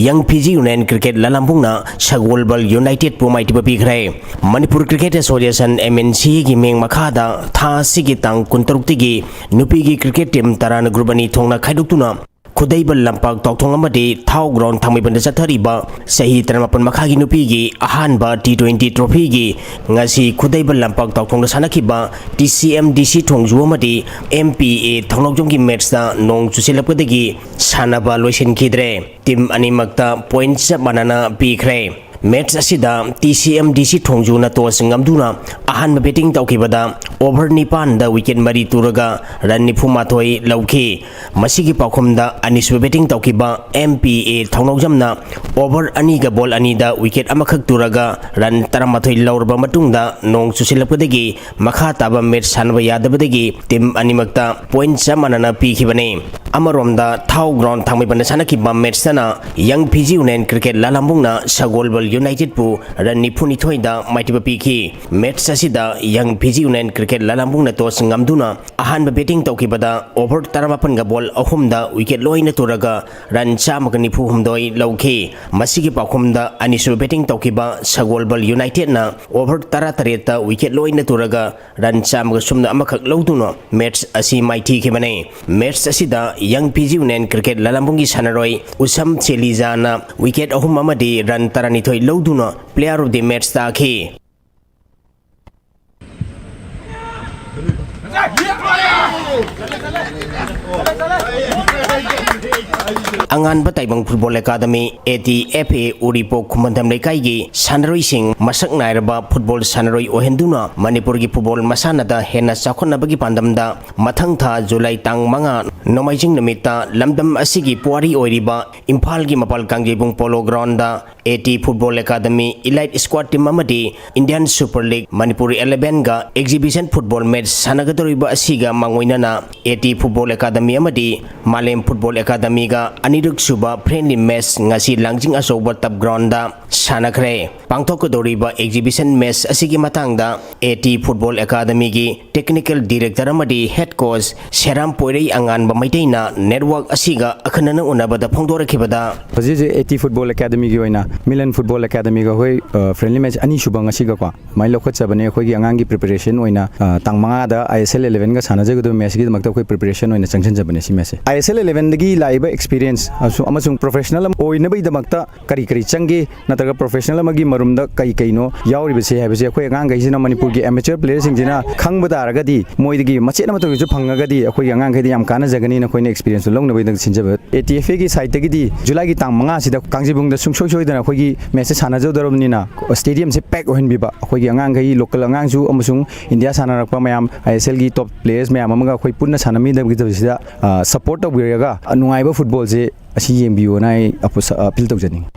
ꯌꯪ ꯐꯤꯖꯤ ꯌꯨꯅꯤꯌꯟ ꯀ꯭ꯔꯤꯀꯦꯠ ꯂꯥꯂꯥꯝꯕꯨꯡꯅ ꯁꯒꯣꯜꯕꯜ ꯌꯨꯅꯥꯏꯇꯦꯠꯄꯨ ꯃꯥꯏꯊꯤꯕ ꯄꯤꯈ꯭ꯔꯦ꯫ Manipur cricket association, M N ꯁꯤꯒꯤ ꯃꯤꯡ ꯃꯈꯥꯗ ꯊꯥ ꯑꯁꯤꯒꯤ ꯇꯥꯡ ꯀꯨꯟꯇꯔꯨꯛꯇꯒꯤ ꯅꯨꯄꯤꯒꯤ ꯀ꯭ꯔꯤꯀꯦꯠ ꯇꯤꯝ ꯇꯔꯥꯅ ꯒ꯭ꯔꯨꯞ ꯑꯅꯤ ꯊꯣꯛꯅ ꯈꯥꯏꯗꯣꯛꯇꯨꯅ ꯈꯨꯗꯩꯕ ꯂꯝꯄꯥꯛ ꯇꯥꯎꯊꯣꯡ ꯑꯃꯗꯤ ꯊꯥꯎ ꯒ꯭ꯔꯥꯎꯟ ꯊꯥꯡꯃꯩꯕꯟꯗ ꯆꯠꯊꯔꯤꯕ ꯆꯍꯤ ꯇꯔꯥꯃꯥꯄꯟ ꯃꯈꯥꯒꯤ ꯅꯨꯄꯤꯒꯤ ꯑꯍꯥꯟꯕ ꯇꯤ ꯇ꯭ꯋꯦꯟꯇꯤ ꯇ꯭ꯔꯣꯐꯤꯒꯤ ꯉꯁꯤ ꯈꯨꯗꯩꯕ ꯂꯝꯄꯥꯛ ꯇꯥꯎꯊꯣꯡꯗ ꯁꯥꯟꯅꯈꯤꯕ ꯇꯤ ꯁꯤ ꯑꯦꯝ ꯗꯤ ꯁꯤ ꯊꯣꯡꯖꯨ ꯑꯃꯗꯤ ꯑꯦꯝ ꯄꯤ ꯑꯦ ꯊꯧꯅꯧꯖꯝꯒꯤ ꯃꯦꯠꯁꯇ ꯅꯣꯡ ꯆꯨꯁꯤꯜꯂꯛꯄꯗꯒꯤ ꯁꯥꯟꯅꯕ ꯂꯣꯏꯁꯤꯟꯈꯤꯗ꯭ꯔꯦ꯫ ꯇꯤꯝ ꯑꯅꯤꯃꯛꯇ ꯄꯣꯏꯟꯠ ꯆꯞ ꯃꯥꯟꯅꯅ ꯄꯤꯈ꯭ꯔꯦ꯫ ꯃꯦꯠꯁ ꯑꯁꯤꯗ ꯇꯤ ꯁꯤ ꯑꯦꯝ ꯗꯤ ꯁꯤ ꯊꯣꯡꯖꯨꯅ ꯇꯣꯁ ꯉꯝꯗꯨꯅ ꯑꯍꯥꯟꯕ ꯕꯦꯇꯤꯡ ꯇꯧꯈꯤꯕꯗ ꯑꯣꯚꯔ ꯅꯤꯄꯥꯟꯗ ꯋꯤꯀꯦꯠ ꯃꯔꯤ ꯇꯨꯔꯒ ꯔꯟ ꯅꯤꯐꯨ ꯃꯥꯊꯣꯏ ꯂꯧꯈꯤ꯫ ꯃꯁꯤꯒꯤ ꯄꯥꯎꯈꯨꯝꯗ ꯑꯅꯤꯁꯨꯕ ꯕꯦꯇꯤꯡ ꯇꯧꯈꯤꯕ ꯑꯦꯝ ꯄꯤ ꯑꯦ ꯊꯧꯅꯧꯖꯝꯅ ꯑꯣꯚꯔ ꯑꯅꯤꯒ ꯕꯣꯜ ꯑꯅꯤꯗ ꯋꯤꯀꯦꯠ ꯑꯃꯈꯛ ꯇꯨꯔꯒ ꯔꯟ ꯇꯔꯥꯃꯥꯊꯣꯏ ꯂꯧꯔꯕ ꯃꯇꯨꯡꯗ ꯅꯣꯡ ꯆꯨꯁꯤꯜꯂꯛꯄꯗꯒꯤ ꯃꯈꯥ ꯇꯥꯕ ꯃꯦꯠꯁ ꯁꯥꯟꯅꯕ ꯌꯥꯗꯕꯗꯒꯤ ꯇꯤꯝ ꯑꯅꯤꯃꯛꯇ ꯄꯣꯏꯟꯠ ꯆꯞ ꯃꯥꯟꯅꯅ ꯄꯤꯈꯤꯕꯅꯤ꯫ ꯑꯃꯔꯣꯝꯗ ꯊꯥꯎ ꯒ꯭ꯔꯥꯎꯟ ꯊꯥꯡꯃꯩꯕꯟꯗ ꯁꯥꯟꯅꯈꯤꯕ ꯃꯦꯠꯁꯇꯅ ꯌꯪ ꯐꯤꯖꯤ ꯌꯨꯅꯤꯌꯟ ꯀ꯭ꯔꯤꯀꯦꯠ ꯂꯥꯂꯥꯝꯕꯨꯡꯅ ꯁꯒꯣꯜꯕꯜ ꯌꯨꯅꯥꯏꯇꯦꯠꯄꯨ ꯔꯟ ꯅꯤꯐꯨꯅꯤꯊꯣꯏꯗ ꯃꯥꯏꯊꯤꯕ ꯄꯤꯈꯤ꯫ ꯃꯦꯠꯁ ꯑꯁꯤꯗ ꯌꯪ ꯐꯤꯖꯤ ꯌꯨꯅꯤꯌꯟ ꯀ꯭ꯔꯤꯀꯦꯠ ꯂꯥꯂꯥꯝꯕꯨꯡꯅ ꯇꯣꯁ ꯉꯝꯗꯨꯅ ꯑꯍꯥꯟꯕ ꯕꯦꯇꯤꯡ ꯇꯧꯈꯤꯕꯗ ꯑꯣꯚꯔ ꯇꯔꯥꯃꯥꯄꯟꯒ ꯕꯣꯜ ꯑꯍꯨꯝꯗ ꯋꯤꯀꯦꯠ ꯂꯣꯏꯅ ꯇꯨꯔꯒ ꯔꯟ ꯆꯥꯝꯃꯒ ꯅꯤꯐꯨ ꯍꯨꯝꯗꯣꯏ ꯂꯧꯈꯤ꯫ ꯃꯁꯤꯒꯤ ꯄꯥꯎꯈꯨꯝꯗ ꯑꯅꯤꯁꯨꯕ ꯕꯦꯇꯤꯡ ꯇꯧꯈꯤꯕ ꯁꯒꯣꯜꯕꯜ ꯌꯨꯅꯥꯏꯇꯦꯠꯅ ꯑꯣꯚꯔ ꯇꯔꯥꯇꯔꯦꯠꯇ ꯋꯤꯀꯦꯠ ꯂꯣꯏꯅ ꯇꯨꯔꯒ ꯔꯟ ꯆꯥꯝꯃꯒ ꯁꯨꯞꯅ ꯑꯃꯈꯛ ꯂꯧꯗꯨꯅ ꯃꯦꯠꯁ ꯑꯁꯤ ꯃꯥꯏꯊꯤꯈꯤꯕꯅꯤ꯫ ꯃꯦꯠꯁ ꯑꯁꯤꯗ ꯌꯪ ꯐꯤꯖꯤ ꯌꯨꯅꯤꯌꯟ ꯀ꯭ꯔꯤꯀꯦꯠ ꯂꯥꯂꯥꯝꯕꯨꯡꯒꯤ ꯁꯥꯟꯅꯔꯣꯏ ꯎꯁꯝ ꯆꯦꯂꯤꯖꯥꯅ ꯋꯤꯀꯦꯠ ꯑꯍꯨꯝ ꯑꯃꯗꯤ ꯔꯟ ꯇꯔꯥꯅꯤꯊꯣꯏ ꯂꯧꯗꯨꯅ Player of the Match ꯇꯥꯈꯤ꯫ ꯑꯉꯥꯟꯕ ꯇꯥꯏꯕꯪ football academy, A T F A, ꯎꯔꯤꯄꯣꯛ ꯈꯨꯃꯟꯊꯦꯝ ꯂꯩꯀꯥꯏꯒꯤ ꯁꯥꯟꯅꯔꯣꯏꯁꯤꯡ ꯃꯁꯛ ꯅꯥꯏꯔꯕ ꯐꯨꯠꯕꯣꯜ ꯁꯥꯟꯅꯔꯣꯏ ꯑꯣꯏꯍꯟꯗꯨꯅ ꯃꯅꯤꯄꯨꯔꯒꯤ ꯐꯨꯠꯕꯣꯜ ꯃꯁꯥꯟꯅꯗ ꯍꯦꯟꯅ ꯆꯥꯎꯈꯠꯅꯕꯒꯤ ꯄꯥꯟꯗꯝꯗ ꯃꯊꯪ ꯊꯥ ꯖꯨꯂꯥꯏ ꯇꯥꯡ ꯃꯉꯥ ꯅꯣꯡꯃꯥꯏꯖꯤꯡ ꯅꯨꯃꯤꯠꯇ ꯂꯝꯗꯝ ꯑꯁꯤꯒꯤ ꯄꯨꯋꯥꯔꯤ ꯑꯣꯏꯔꯤꯕ ꯏꯝꯐꯥꯜꯒꯤ ꯃꯄꯥꯜ ꯀꯥꯡꯖꯩꯕꯨꯡ polo ground AT Football Academy Elite Squad Team ꯑꯃꯗꯤ Indian Super League Manipur eleven ꯒ exhibition football match ꯁꯥꯟꯅꯒꯗꯧꯔꯤꯕ ꯑꯁꯤꯒ ꯃꯥꯡꯑꯣꯏꯅꯅ AT Football Academy ꯑꯃꯗꯤ ꯃꯥꯂꯦꯝ Football Academy ꯒ ꯑꯅꯤꯔꯛ ꯁꯨꯕ friendly match ꯉꯁꯤ ꯂꯥꯡꯖꯤꯡ ꯑꯆꯧꯕ turf ground ꯗ ꯁꯥꯟꯅꯈ꯭ꯔꯦ꯫ ꯄꯥꯡꯊꯣꯛꯀꯗꯧꯔꯤꯕ exhibition match ꯑꯁꯤꯒꯤ ꯃꯇꯥꯡꯗ AT Football Academy ꯒꯤ Technical Director ꯑꯃꯗꯤ Head Coach ꯁꯦꯔꯥꯝ ꯄꯣꯏꯔꯩ ꯑꯉꯥꯟꯕ ꯃꯩꯇꯩꯅ network ꯑꯁꯤꯒ ꯑꯈꯟꯅꯅ ꯎꯅꯕꯗ ꯐꯣꯡꯗꯣꯔꯛꯈꯤꯕꯗ, ꯍꯧꯖꯤꯛ ꯍꯧꯖꯤꯛ AT Football Academy ꯒꯤ ꯑꯣꯏꯅ Milan Football Academy ꯒ ꯑꯩꯈꯣꯏ, ꯑ, friendly match ꯑꯅꯤ ꯁꯨꯕ ꯉꯁꯤꯒꯀꯣ ꯑꯗꯨꯃꯥꯏꯅ ꯂꯧꯈꯠꯆꯕꯅꯦ꯫ ꯑꯩꯈꯣꯏꯒꯤ ꯑꯉꯥꯡꯒꯤ preparation ꯑꯣꯏꯅ, ꯑ, ꯇꯥꯡ ꯃꯉꯥꯗ I S L eleven ꯒ ꯁꯥꯟꯅꯖꯒꯗꯕ match ꯀꯤꯗꯃꯛꯇ ꯑꯩꯈꯣꯏ preparation ꯑꯣꯏꯅ ꯆꯪꯁꯤꯟꯖꯕꯅꯦ ꯁꯤ match say. I S L eleven ꯗꯒꯤ ꯂꯥꯛꯏꯕ experience ꯑꯃꯁꯨ-, ꯑꯃꯁꯨꯡ professional ꯑꯃ ꯑꯣꯏꯅꯕꯒꯤꯗꯃꯛꯇ ꯀꯔꯤ ꯀꯔꯤ ꯆꯪꯒꯦ, ꯅꯠꯇ꯭ꯔꯒ professional ꯑꯃꯒꯤ ꯃꯔꯨꯝꯗ ꯀꯔꯤ ꯀꯩꯅꯣ ꯌꯥꯎꯔꯤꯕꯁꯦ ꯍꯥꯏꯕꯁꯦ ꯑꯩꯈꯣꯏ ꯑꯉꯥꯡꯈꯩꯁꯤꯅ, ꯃꯅꯤꯄꯨꯔꯒꯤ amateur player ꯁꯤꯡꯁꯤꯅ ꯈꯪꯕ ꯇꯥꯔꯒꯗꯤ, ꯃꯣꯏꯗꯒꯤ ꯃꯆꯦꯠ ꯑꯃꯇ ꯑꯣꯏꯔꯁꯨ ꯐꯪꯉꯒꯗꯤ ꯑꯩꯈꯣꯏꯒꯤ ꯑꯉꯥꯡꯈꯩꯗ ꯌꯥꯝ ꯀꯥꯟꯅꯖꯒꯅꯤꯅ ꯑꯩꯈꯣꯏꯅ experience ꯇꯨ ꯂꯧꯅꯕꯒꯤꯗꯃꯛ ꯁꯤꯟꯖꯕ꯫ ATFA ꯒꯤ side ꯇꯒꯤꯗꯤ July ꯒꯤ ꯇꯥꯡ ꯃꯉꯥꯁꯤꯗ ꯀꯥꯡꯖꯩꯕꯨꯡꯗ ꯁꯨꯡꯁꯣꯏ ꯁꯣꯏꯗꯅ ꯑꯩꯈꯣꯏꯒꯤ match ꯁꯦ ꯁꯥꯟꯅꯖꯗꯧꯔꯕꯅꯤꯅ stadium ꯁꯦ pack ꯑꯣꯏꯍꯟꯕꯤꯕ, ꯑꯩꯈꯣꯏꯒꯤ ꯑꯉꯥꯡꯈꯩ, local ꯑꯉꯥꯡꯁꯨ ꯑꯃꯁꯨꯡ India ꯁꯥꯟꯅꯔꯛꯄ ꯃꯌꯥꯝ, I S L ꯒꯤ top players ꯃꯌꯥꯝ ꯑꯃꯒ ꯑꯩꯈꯣꯏ ꯄꯨꯟꯅ ꯁꯥꯟꯅꯃꯤꯟꯅꯕꯒꯤꯗꯃꯛꯁꯤꯗ, ꯑ, support ꯇꯧꯕꯤꯔꯒ ꯅꯨꯡꯉꯥꯏꯕ football ꯁꯦ ꯑꯁꯤ ꯌꯦꯡꯕꯤꯌꯣꯅ ꯑꯩ ꯑꯄꯨ-, ꯑ, appeal ꯇꯧꯖꯅꯤꯡꯉꯤ꯫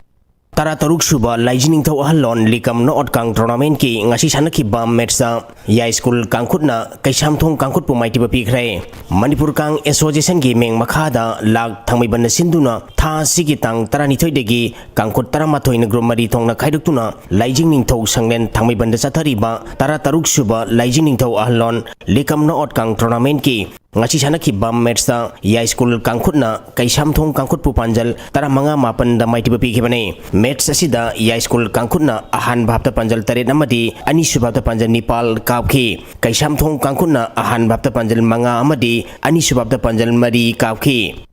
ꯇꯔꯥꯇꯔꯨꯛ ꯁꯨꯕ ꯂꯥꯏꯖꯤꯡ ꯅꯤꯡꯊꯧ ꯑꯍꯜꯂꯣꯟ ꯂꯤꯀꯝ knockout count tournament ꯀꯤ ꯉꯁꯤ ꯁꯥꯟꯅꯈꯤꯕ match ꯇ ꯌꯥꯏꯁ꯭ꯀꯨꯜ ꯀꯥꯡꯈꯨꯠꯅ ꯀꯩꯁꯥꯝꯊꯣꯡ ꯀꯥꯡꯈꯨꯠꯄꯨ ꯃꯥꯏꯊꯤꯕ ꯄꯤꯈ꯭ꯔꯦ꯫ ꯃꯅꯤꯄꯨꯔ ꯀꯥꯡ Association ꯒꯤ ꯃꯤꯡ ꯃꯈꯥꯗ ꯂꯥꯛ ꯊꯥꯡꯃꯩꯕꯟꯗ ꯁꯤꯟꯗꯨꯅ ꯊꯥ ꯑꯁꯤꯒꯤ ꯇꯥꯡ ꯇꯔꯥꯅꯤꯊꯣꯏꯗꯒꯤ ꯀꯥꯡꯈꯨꯠ ꯇꯔꯥꯃꯥꯊꯣꯏꯅ group ꯃꯔꯤ ꯊꯣꯛꯅ ꯈꯥꯏꯗꯣꯛꯇꯨꯅ ꯂꯥꯏꯖꯤꯡ ꯅꯤꯡꯊꯧ ꯁꯪꯂꯦꯟ ꯊꯥꯡꯃꯩꯕꯟꯗ ꯆꯠꯊꯔꯤꯕ ꯇꯔꯥꯇꯔꯨꯛ ꯁꯨꯕ ꯂꯥꯏꯖꯤꯡ ꯅꯤꯡꯊꯧ ꯑꯍꯜꯂꯣꯟ ꯂꯤꯀꯝ knockout count tournament ꯀꯤ ꯉꯁꯤ ꯁꯥꯟꯅꯈꯤꯕ match ꯇ ꯌꯥꯏꯁ꯭ꯀꯨꯜ ꯀꯥꯡꯈꯨꯠꯅ ꯀꯩꯁꯥꯝꯊꯣꯡ ꯀꯥꯡꯈꯨꯠꯄꯨ ꯄꯥꯟꯖꯜ ꯇꯔꯥꯃꯉꯥ ꯃꯥꯄꯟꯗ ꯃꯥꯏꯊꯤꯕ ꯄꯤꯈꯤꯕꯅꯤ꯫ Match ꯑꯁꯤꯗ ꯌꯥꯏꯁ꯭ꯀꯨꯜ ꯀꯥꯡꯈꯨꯠꯅ ꯑꯍꯥꯟꯕ half ꯇ ꯄꯥꯟꯖꯜ ꯇꯔꯦꯠ ꯑꯃꯗꯤ ꯑꯅꯤꯁꯨꯕ half ꯇ ꯄꯥꯟꯖꯜ ꯅꯤꯄꯥꯜ ꯀꯥꯞꯈꯤ꯫ ꯀꯩꯁꯥꯝꯊꯣꯡ ꯀꯥꯡꯈꯨꯠꯅ ꯑꯍꯥꯟꯕ half ꯇ ꯄꯥꯟꯖꯜ ꯃꯉꯥ ꯑꯃꯗꯤ ꯑꯅꯤꯁꯨꯕ half ꯇ ꯄꯥꯟꯖꯜ ꯃꯔꯤ ꯀꯥꯞꯈꯤ꯫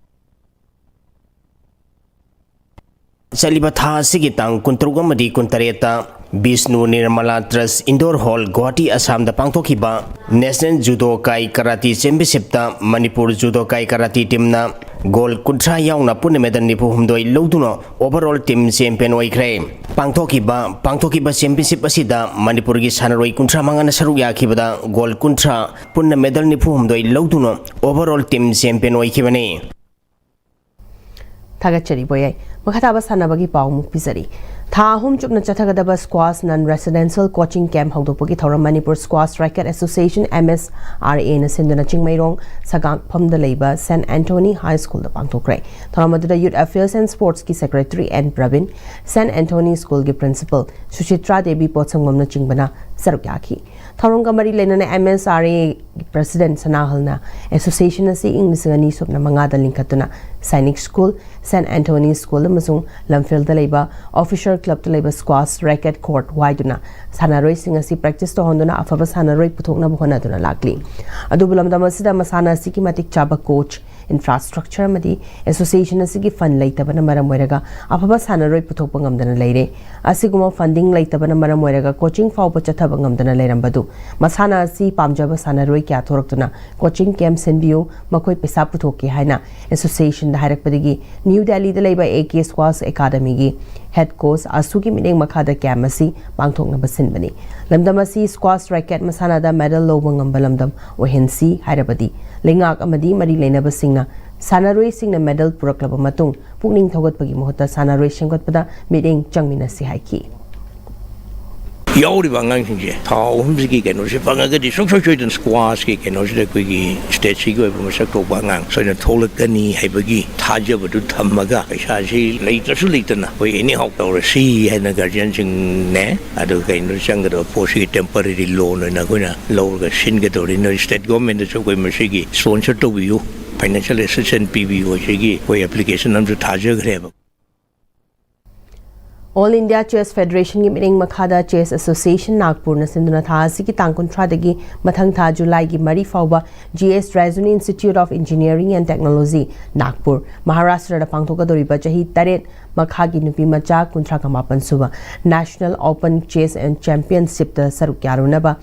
ꯆꯠꯂꯤꯕ ꯊꯥ ꯑꯁꯤꯒꯤ ꯇꯥꯡ ꯀꯨꯟꯇꯔꯨꯛ ꯑꯃꯗꯤ ꯀꯨꯟꯇꯔꯦꯠꯇ Bishnu Nirmala Trust Indoor Hall, Guwahati, ꯑꯁꯥꯝꯗ ꯄꯥꯡꯊꯣꯛꯈꯤꯕ National Judo Kai Karate Championship ꯇ Manipur Judo Kai Karate Team ꯅ gold ꯀꯨꯟꯊ꯭ꯔꯥ ꯌꯥꯎꯅ ꯄꯨꯟꯅ medal ꯅꯤꯐꯨ ꯍꯨꯝꯗꯣꯏ ꯂꯧꯗꯨꯅ overall team champion ꯑꯣꯏꯈ꯭ꯔꯦ꯫ ꯄꯥꯡꯊꯣꯛꯈꯤꯕ, ꯄꯥꯡꯊꯣꯛꯈꯤꯕ championship ꯑꯁꯤꯗ ꯃꯅꯤꯄꯨꯔꯒꯤ ꯁꯥꯟꯅꯔꯣꯏ ꯀꯨꯟꯊ꯭ꯔꯥ ꯃꯉꯥꯅ ꯁꯔꯨꯛ ꯌꯥꯈꯤꯕꯗ gold ꯀꯨꯟꯊ꯭ꯔꯥ, ꯄꯨꯟꯅ medal ꯅꯤꯐꯨ ꯍꯨꯝꯗꯣꯏ ꯂꯧꯗꯨꯅ overall team champion ꯑꯣꯏꯈꯤꯕꯅꯤ꯫ ꯊꯥꯒꯠꯆꯔꯤ ꯕꯣꯌꯥꯏ꯫ ꯃꯈꯥ ꯇꯥꯕ ꯁꯥꯟꯅꯕꯒꯤ ꯄꯥꯎ ꯑꯃꯨꯛ ꯄꯤꯖꯔꯤ꯫ ꯊꯥ ꯑꯍꯨꯝ ꯆꯨꯞꯅ ꯆꯠꯊꯒꯗꯕ squash non residential coaching camp ꯍꯧꯗꯣꯛꯄꯒꯤ ꯊꯧꯔꯝ Manipur Squash Racket Association, M S R A ꯅ ꯁꯤꯟꯗꯨꯅ ꯆꯤꯡꯃꯩꯔꯣꯡ ꯁꯒꯥꯡꯐꯝꯗ ꯂꯩꯕ Saint Anthony High School ꯗ ꯄꯥꯡꯊꯣꯛꯈ꯭ꯔꯦ꯫ ꯊꯧꯔꯝ ꯑꯗꯨꯗ Youth Affairs and Sports ꯀꯤ Secretary N Praveen, Saint Anthony School ꯒꯤ Principal ꯁꯨꯆꯤꯇ꯭ꯔꯥ ꯗꯦꯕꯤ ꯄꯣꯠꯁꯪꯕꯝꯅꯆꯤꯡꯕꯅ ꯁꯔꯨꯛ ꯌꯥꯈꯤ꯫ ꯊꯧꯔꯝꯒ ꯃꯔꯤ ꯂꯩꯅꯅ M S R A President ꯁꯅꯥꯍꯜꯅ association ꯑꯁꯤ ꯏꯪ ꯂꯤꯁꯤꯡ ꯑꯅꯤ ꯁꯨꯞꯅ ꯃꯉꯥꯗ ꯂꯤꯡꯈꯠꯇꯨꯅ ꯁꯥꯏꯅꯤꯛ ꯁ꯭ꯀꯨꯜ, ꯁꯦꯟ ꯑꯦꯟꯊꯣꯅꯤ ꯁ꯭ꯀꯨꯜ ꯑꯃꯁꯨꯡ ꯂꯝꯐꯦꯜꯗ ꯂꯩꯕ Officer Club ꯇ ꯂꯩꯕ squash racket court ꯋꯥꯏꯗꯨꯅ ꯁꯥꯟꯅꯔꯣꯏꯁꯤꯡ ꯑꯁꯤ practice ꯇꯧꯍꯟꯗꯨꯅ ꯑꯐꯕ ꯁꯥꯟꯅꯔꯣꯏ ꯄꯨꯊꯣꯛꯅꯕ ꯍꯣꯠꯅꯗꯨꯅ ꯂꯥꯛꯂꯤ꯫ ꯑꯗꯨꯕꯨ ꯂꯝꯗꯝ ꯑꯁꯤꯗ ꯃꯁꯥꯟꯅ ꯑꯁꯤꯒꯤ ꯃꯇꯤꯛ ꯆꯥꯕ coach, infrastructure ꯑꯃꯗꯤ association ꯑꯁꯤꯒꯤ fund ꯂꯩꯇꯕꯅ ꯃꯔꯝ ꯑꯣꯏꯔꯒ ꯑꯐꯕ ꯁꯥꯟꯅꯔꯣꯏ ꯄꯨꯊꯣꯛꯄ ꯉꯝꯗꯅ ꯂꯩꯔꯦ꯫ ꯑꯁꯤꯒꯨꯝꯕ funding ꯂꯩꯇꯕꯅ ꯃꯔꯝ ꯑꯣꯏꯔꯒ coaching ꯐꯥꯎꯕ ꯆꯠꯊꯕ ꯉꯝꯗꯅ ꯂꯩꯔꯝꯕꯗꯨ ꯃꯁꯥꯟꯅ ꯑꯁꯤ ꯄꯥꯝꯖꯕ ꯁꯥꯟꯅꯔꯣꯏ ꯀꯌꯥ ꯊꯣꯔꯛꯇꯨꯅ coaching camp ꯁꯤꯟꯕꯤꯌꯨ, ꯃꯈꯣꯏ ꯄꯩꯁꯥ ꯄꯨꯊꯣꯛꯀꯦ ꯍꯥꯏꯅ association ꯗ ꯍꯥꯏꯔꯛꯄꯗꯒꯤ New Delhi ꯗ ꯂꯩꯕ A K Squash Academy ꯒꯤ head coach ꯑꯁꯨꯒꯤ ꯃꯤꯠꯌꯦꯡ ꯃꯈꯥꯗ camp ꯑꯁꯤ ꯄꯥꯡꯊꯣꯛꯅꯕ ꯁꯤꯟꯕꯅꯤ꯫ ꯂꯝꯗꯝ ꯑꯁꯤ squash racket ꯃꯁꯥꯟꯅꯗ medal ꯂꯧꯕ ꯉꯝꯕ ꯂꯝꯗꯝ ꯑꯣꯏꯍꯟꯁꯤ ꯍꯥꯏꯔꯕꯗꯤ ꯂꯩꯉꯥꯛ ꯑꯃꯗꯤ ꯃꯔꯤ ꯂꯩꯅꯕꯁꯤꯡꯅ ꯁꯥꯟꯅꯔꯣꯏꯁꯤꯡꯅ medal ꯄꯨꯔꯛꯂꯕ ꯃꯇꯨꯡ ꯄꯨꯛꯅꯤꯡ ꯊꯧꯒꯠꯄꯒꯤ ꯃꯍꯨꯠꯇ ꯁꯥꯟꯅꯔꯣꯏ ꯁꯦꯝꯒꯠꯄꯗ ꯃꯤꯠꯌꯦꯡ ꯆꯪꯃꯤꯟꯅꯁꯤ ꯍꯥꯏꯈꯤ꯫ ꯌꯥꯎꯔꯤꯕ ꯑꯉꯥꯡꯁꯤꯡꯁꯦ ꯊꯥ ꯑꯍꯨꯝꯁꯤꯒꯤ ꯀꯩꯅꯣꯁꯦ ꯐꯪꯉꯒꯗꯤ ꯁꯨꯡꯁꯣꯏ ꯁꯣꯏꯗꯅ squash ꯀꯤ ꯀꯩꯅꯣꯁꯤꯗ ꯑꯩꯈꯣꯏꯒꯤ state ꯁꯤꯒꯤ ꯑꯣꯏꯕ ꯃꯁꯛ ꯊꯣꯛꯄ ꯑꯉꯥꯡ ꯁꯣꯏꯗꯅ ꯊꯣꯛꯂꯛꯀꯅꯤ ꯍꯥꯏꯕꯒꯤ ꯊꯥꯖꯕꯗꯨ ꯊꯝꯃꯒ ꯄꯩꯁꯥꯁꯤ ꯂꯩꯇ꯭ꯔꯁꯨ ꯂꯩꯇꯅ ꯑꯩꯈꯣꯏ anyhow ꯇꯧꯔꯁꯤ ꯍꯥꯏꯅ guardian ꯁꯤꯡꯅꯦ꯫ ꯑꯗꯨꯒ ꯀꯩꯅꯣ ꯆꯪꯒꯗꯕ ꯄꯣꯠꯁꯤꯒꯤ temporary loan ꯑꯣꯏꯅ ꯑꯩꯈꯣꯏꯅ ꯂꯧꯔꯒ ꯁꯤꯟꯒꯗꯧꯔꯤ꯫ ꯅꯣꯏ state government ꯇꯁꯨ ꯑꯩꯈꯣꯏ ꯃꯁꯤꯒꯤ sponsor ꯇꯧꯕꯤꯌꯨ, financial assistance ꯄꯤꯕꯤꯌꯨ ꯍꯥꯏꯁꯤꯒꯤ ꯑꯩꯈꯣꯏ application ꯑꯃꯁꯨ ꯊꯥꯖꯈ꯭ꯔꯦꯕ꯫ All India Chess Federation ꯒꯤ ꯃꯤꯠꯌꯦꯡ ꯃꯈꯥꯗ Chess Association Nagpur ꯅ ꯁꯤꯟꯗꯨꯅ ꯊꯥ ꯑꯁꯤꯒꯤ ꯇꯥꯡ ꯀꯨꯟꯊ꯭ꯔꯥꯗꯒꯤ ꯃꯊꯪ ꯊꯥ ꯖꯨꯂꯥꯏꯒꯤ ꯃꯔꯤ ꯐꯥꯎꯕ G S Raisoni Institute of Engineering and Technology, Nagpur, ꯃꯍꯥꯔꯥꯁꯇ꯭ꯔꯗ ꯄꯥꯡꯊꯣꯛꯀꯗꯧꯔꯤꯕ ꯆꯍꯤ ꯇꯔꯦꯠ ꯃꯈꯥꯒꯤ ꯅꯨꯄꯤ ꯃꯆꯥ ꯀꯨꯟꯊ꯭ꯔꯥꯒ ꯃꯥꯄꯟ ꯁꯨꯕ National Open Chess and Championship ꯇ ꯁꯔꯨꯛ ꯌꯥꯔꯨꯅꯕ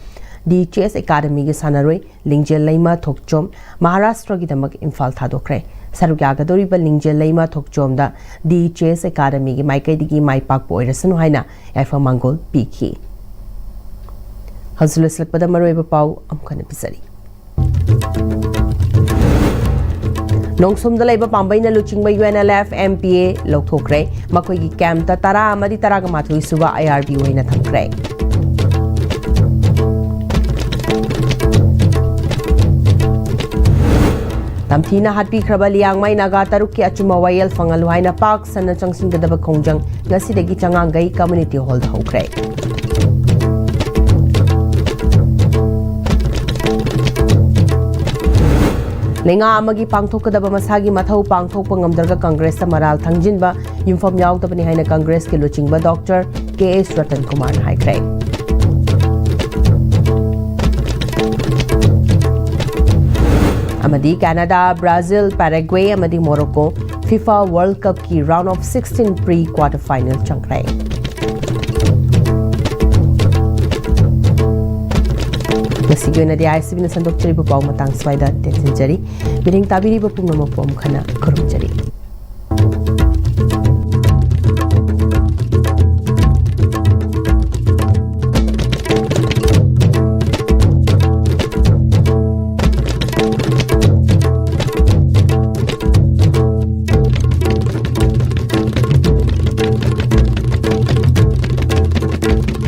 The Chess Academy ꯒꯤ ꯁꯥꯟꯅꯔꯣꯏ ꯂꯤꯡꯖꯦꯜ ꯂꯩꯃ ꯊꯣꯛꯆꯣꯝ ꯃꯍꯥꯔꯥꯁꯇ꯭ꯔꯒꯤꯗꯃꯛ ꯏꯝꯐꯥꯜ ꯊꯥꯗꯣꯛꯈ꯭ꯔꯦ꯫ ꯁꯔꯨꯛ ꯌꯥꯒꯗꯧꯔꯤꯕ ꯂꯤꯡꯖꯦꯜ ꯂꯩꯃ ꯊꯣꯛꯆꯣꯝꯗ The Chess Academy ꯒꯤ ꯃꯥꯏꯀꯩꯗꯒꯤ ꯃꯥꯏ ꯄꯥꯛꯄ ꯑꯣꯏꯔꯁꯅꯨ ꯍꯥꯏꯅ ꯌꯥꯏꯐ ꯃꯪꯒꯣꯜ ꯄꯤꯈꯤ꯫ ꯍꯧꯖꯤꯛ ꯂꯣꯏꯁꯤꯜꯂꯛꯄꯗ ꯃꯔꯨꯑꯣꯏꯕ ꯄꯥꯎ ꯑꯃꯨꯛ ꯍꯟꯅ ꯄꯤꯖꯔꯤ꯫ ꯅꯣꯡꯁꯨꯝꯗ ꯂꯩꯕ ꯄꯥꯝꯕꯩꯅ ꯂꯨꯆꯤꯡꯕ UNLF MPA ꯂꯧꯊꯣꯛꯈ꯭ꯔꯦ꯫ ꯃꯈꯣꯏꯒꯤ ꯀꯦꯝꯞꯇ ꯇꯔꯥ ꯑꯃꯗꯤ ꯇꯔꯥꯒ ꯃꯥꯊꯣꯏ ꯁꯨꯕ IRB ꯑꯣꯏꯅ ꯊꯝꯈ꯭ꯔꯦ꯫ ꯇꯝꯊꯤꯅ ꯍꯥꯠꯄꯤꯈ꯭ꯔꯕ ꯂꯤꯌꯥꯡꯃꯩ ꯅꯥꯒꯥ ꯇꯔꯨꯛꯀꯤ ꯑꯆꯨꯝꯕ ꯋꯥꯌꯦꯜ ꯐꯪꯍꯜꯂꯨ ꯍꯥꯏꯅ ꯄꯥꯛ ꯁꯟꯅ ꯆꯪꯁꯤꯟꯒꯗꯕ ꯈꯣꯡꯖꯪ ꯉꯁꯤꯗꯒꯤ ꯆꯉꯥꯡꯒꯩ ꯀꯝꯃ꯭ꯌꯨꯅꯤꯇꯤ ꯍꯣꯜꯗ ꯍꯧꯈ꯭ꯔꯦ꯫ ꯂꯩꯉꯥꯛ ꯑꯃꯒꯤ ꯄꯥꯡꯊꯣꯛꯀꯗꯕ ꯃꯁꯥꯒꯤ ꯃꯊꯧ ꯄꯥꯡꯊꯣꯛꯄ ꯉꯝꯗ꯭ꯔꯒ ꯀꯪꯒ꯭ꯔꯦꯁꯇ ꯃꯔꯥꯜ ꯊꯪꯖꯤꯟꯕ ꯌꯨꯝꯐꯝ ꯌꯥꯎꯗꯕꯅꯤ ꯍꯥꯏꯅ ꯀꯪꯒ꯭ꯔꯦꯁꯀꯤ ꯂꯨꯆꯤꯡꯕ ꯗꯣꯛꯇꯔ ꯀꯦ ꯑꯦꯁ ꯔꯇꯟ ꯀꯨꯃꯥꯔꯅ ꯍꯥꯏꯈ꯭ꯔꯦ꯫ ꯑꯃꯗꯤ ꯀꯦꯅꯥꯗꯥ, ꯕ꯭ꯔꯥꯖꯤꯜ, ꯄꯦꯔꯥꯒ꯭ꯋꯦ ꯑꯃꯗꯤ Morocco FIFA World Cupꯀꯤ round of sixteen pre quarter final ꯆꯪꯈ꯭ꯔꯦ꯫ ꯉꯁꯤꯒꯤ ꯑꯣꯏꯅꯗꯤ ICBꯅ ꯁꯟꯗꯣꯛꯆꯔꯤꯕ ꯄꯥꯎ ꯃꯇꯥꯡ ꯁ꯭ꯋꯥꯏꯗ ꯇꯦꯟꯁꯤꯟꯖꯔꯤ꯫ ꯃꯤꯠꯌꯦꯡ ꯇꯥꯕꯤꯔꯤꯕ ꯄꯨꯝꯅꯃꯛꯄꯨ ꯑꯃꯨꯛ ꯍꯟꯅ ꯈꯨꯔꯨꯝꯖꯔꯤ꯫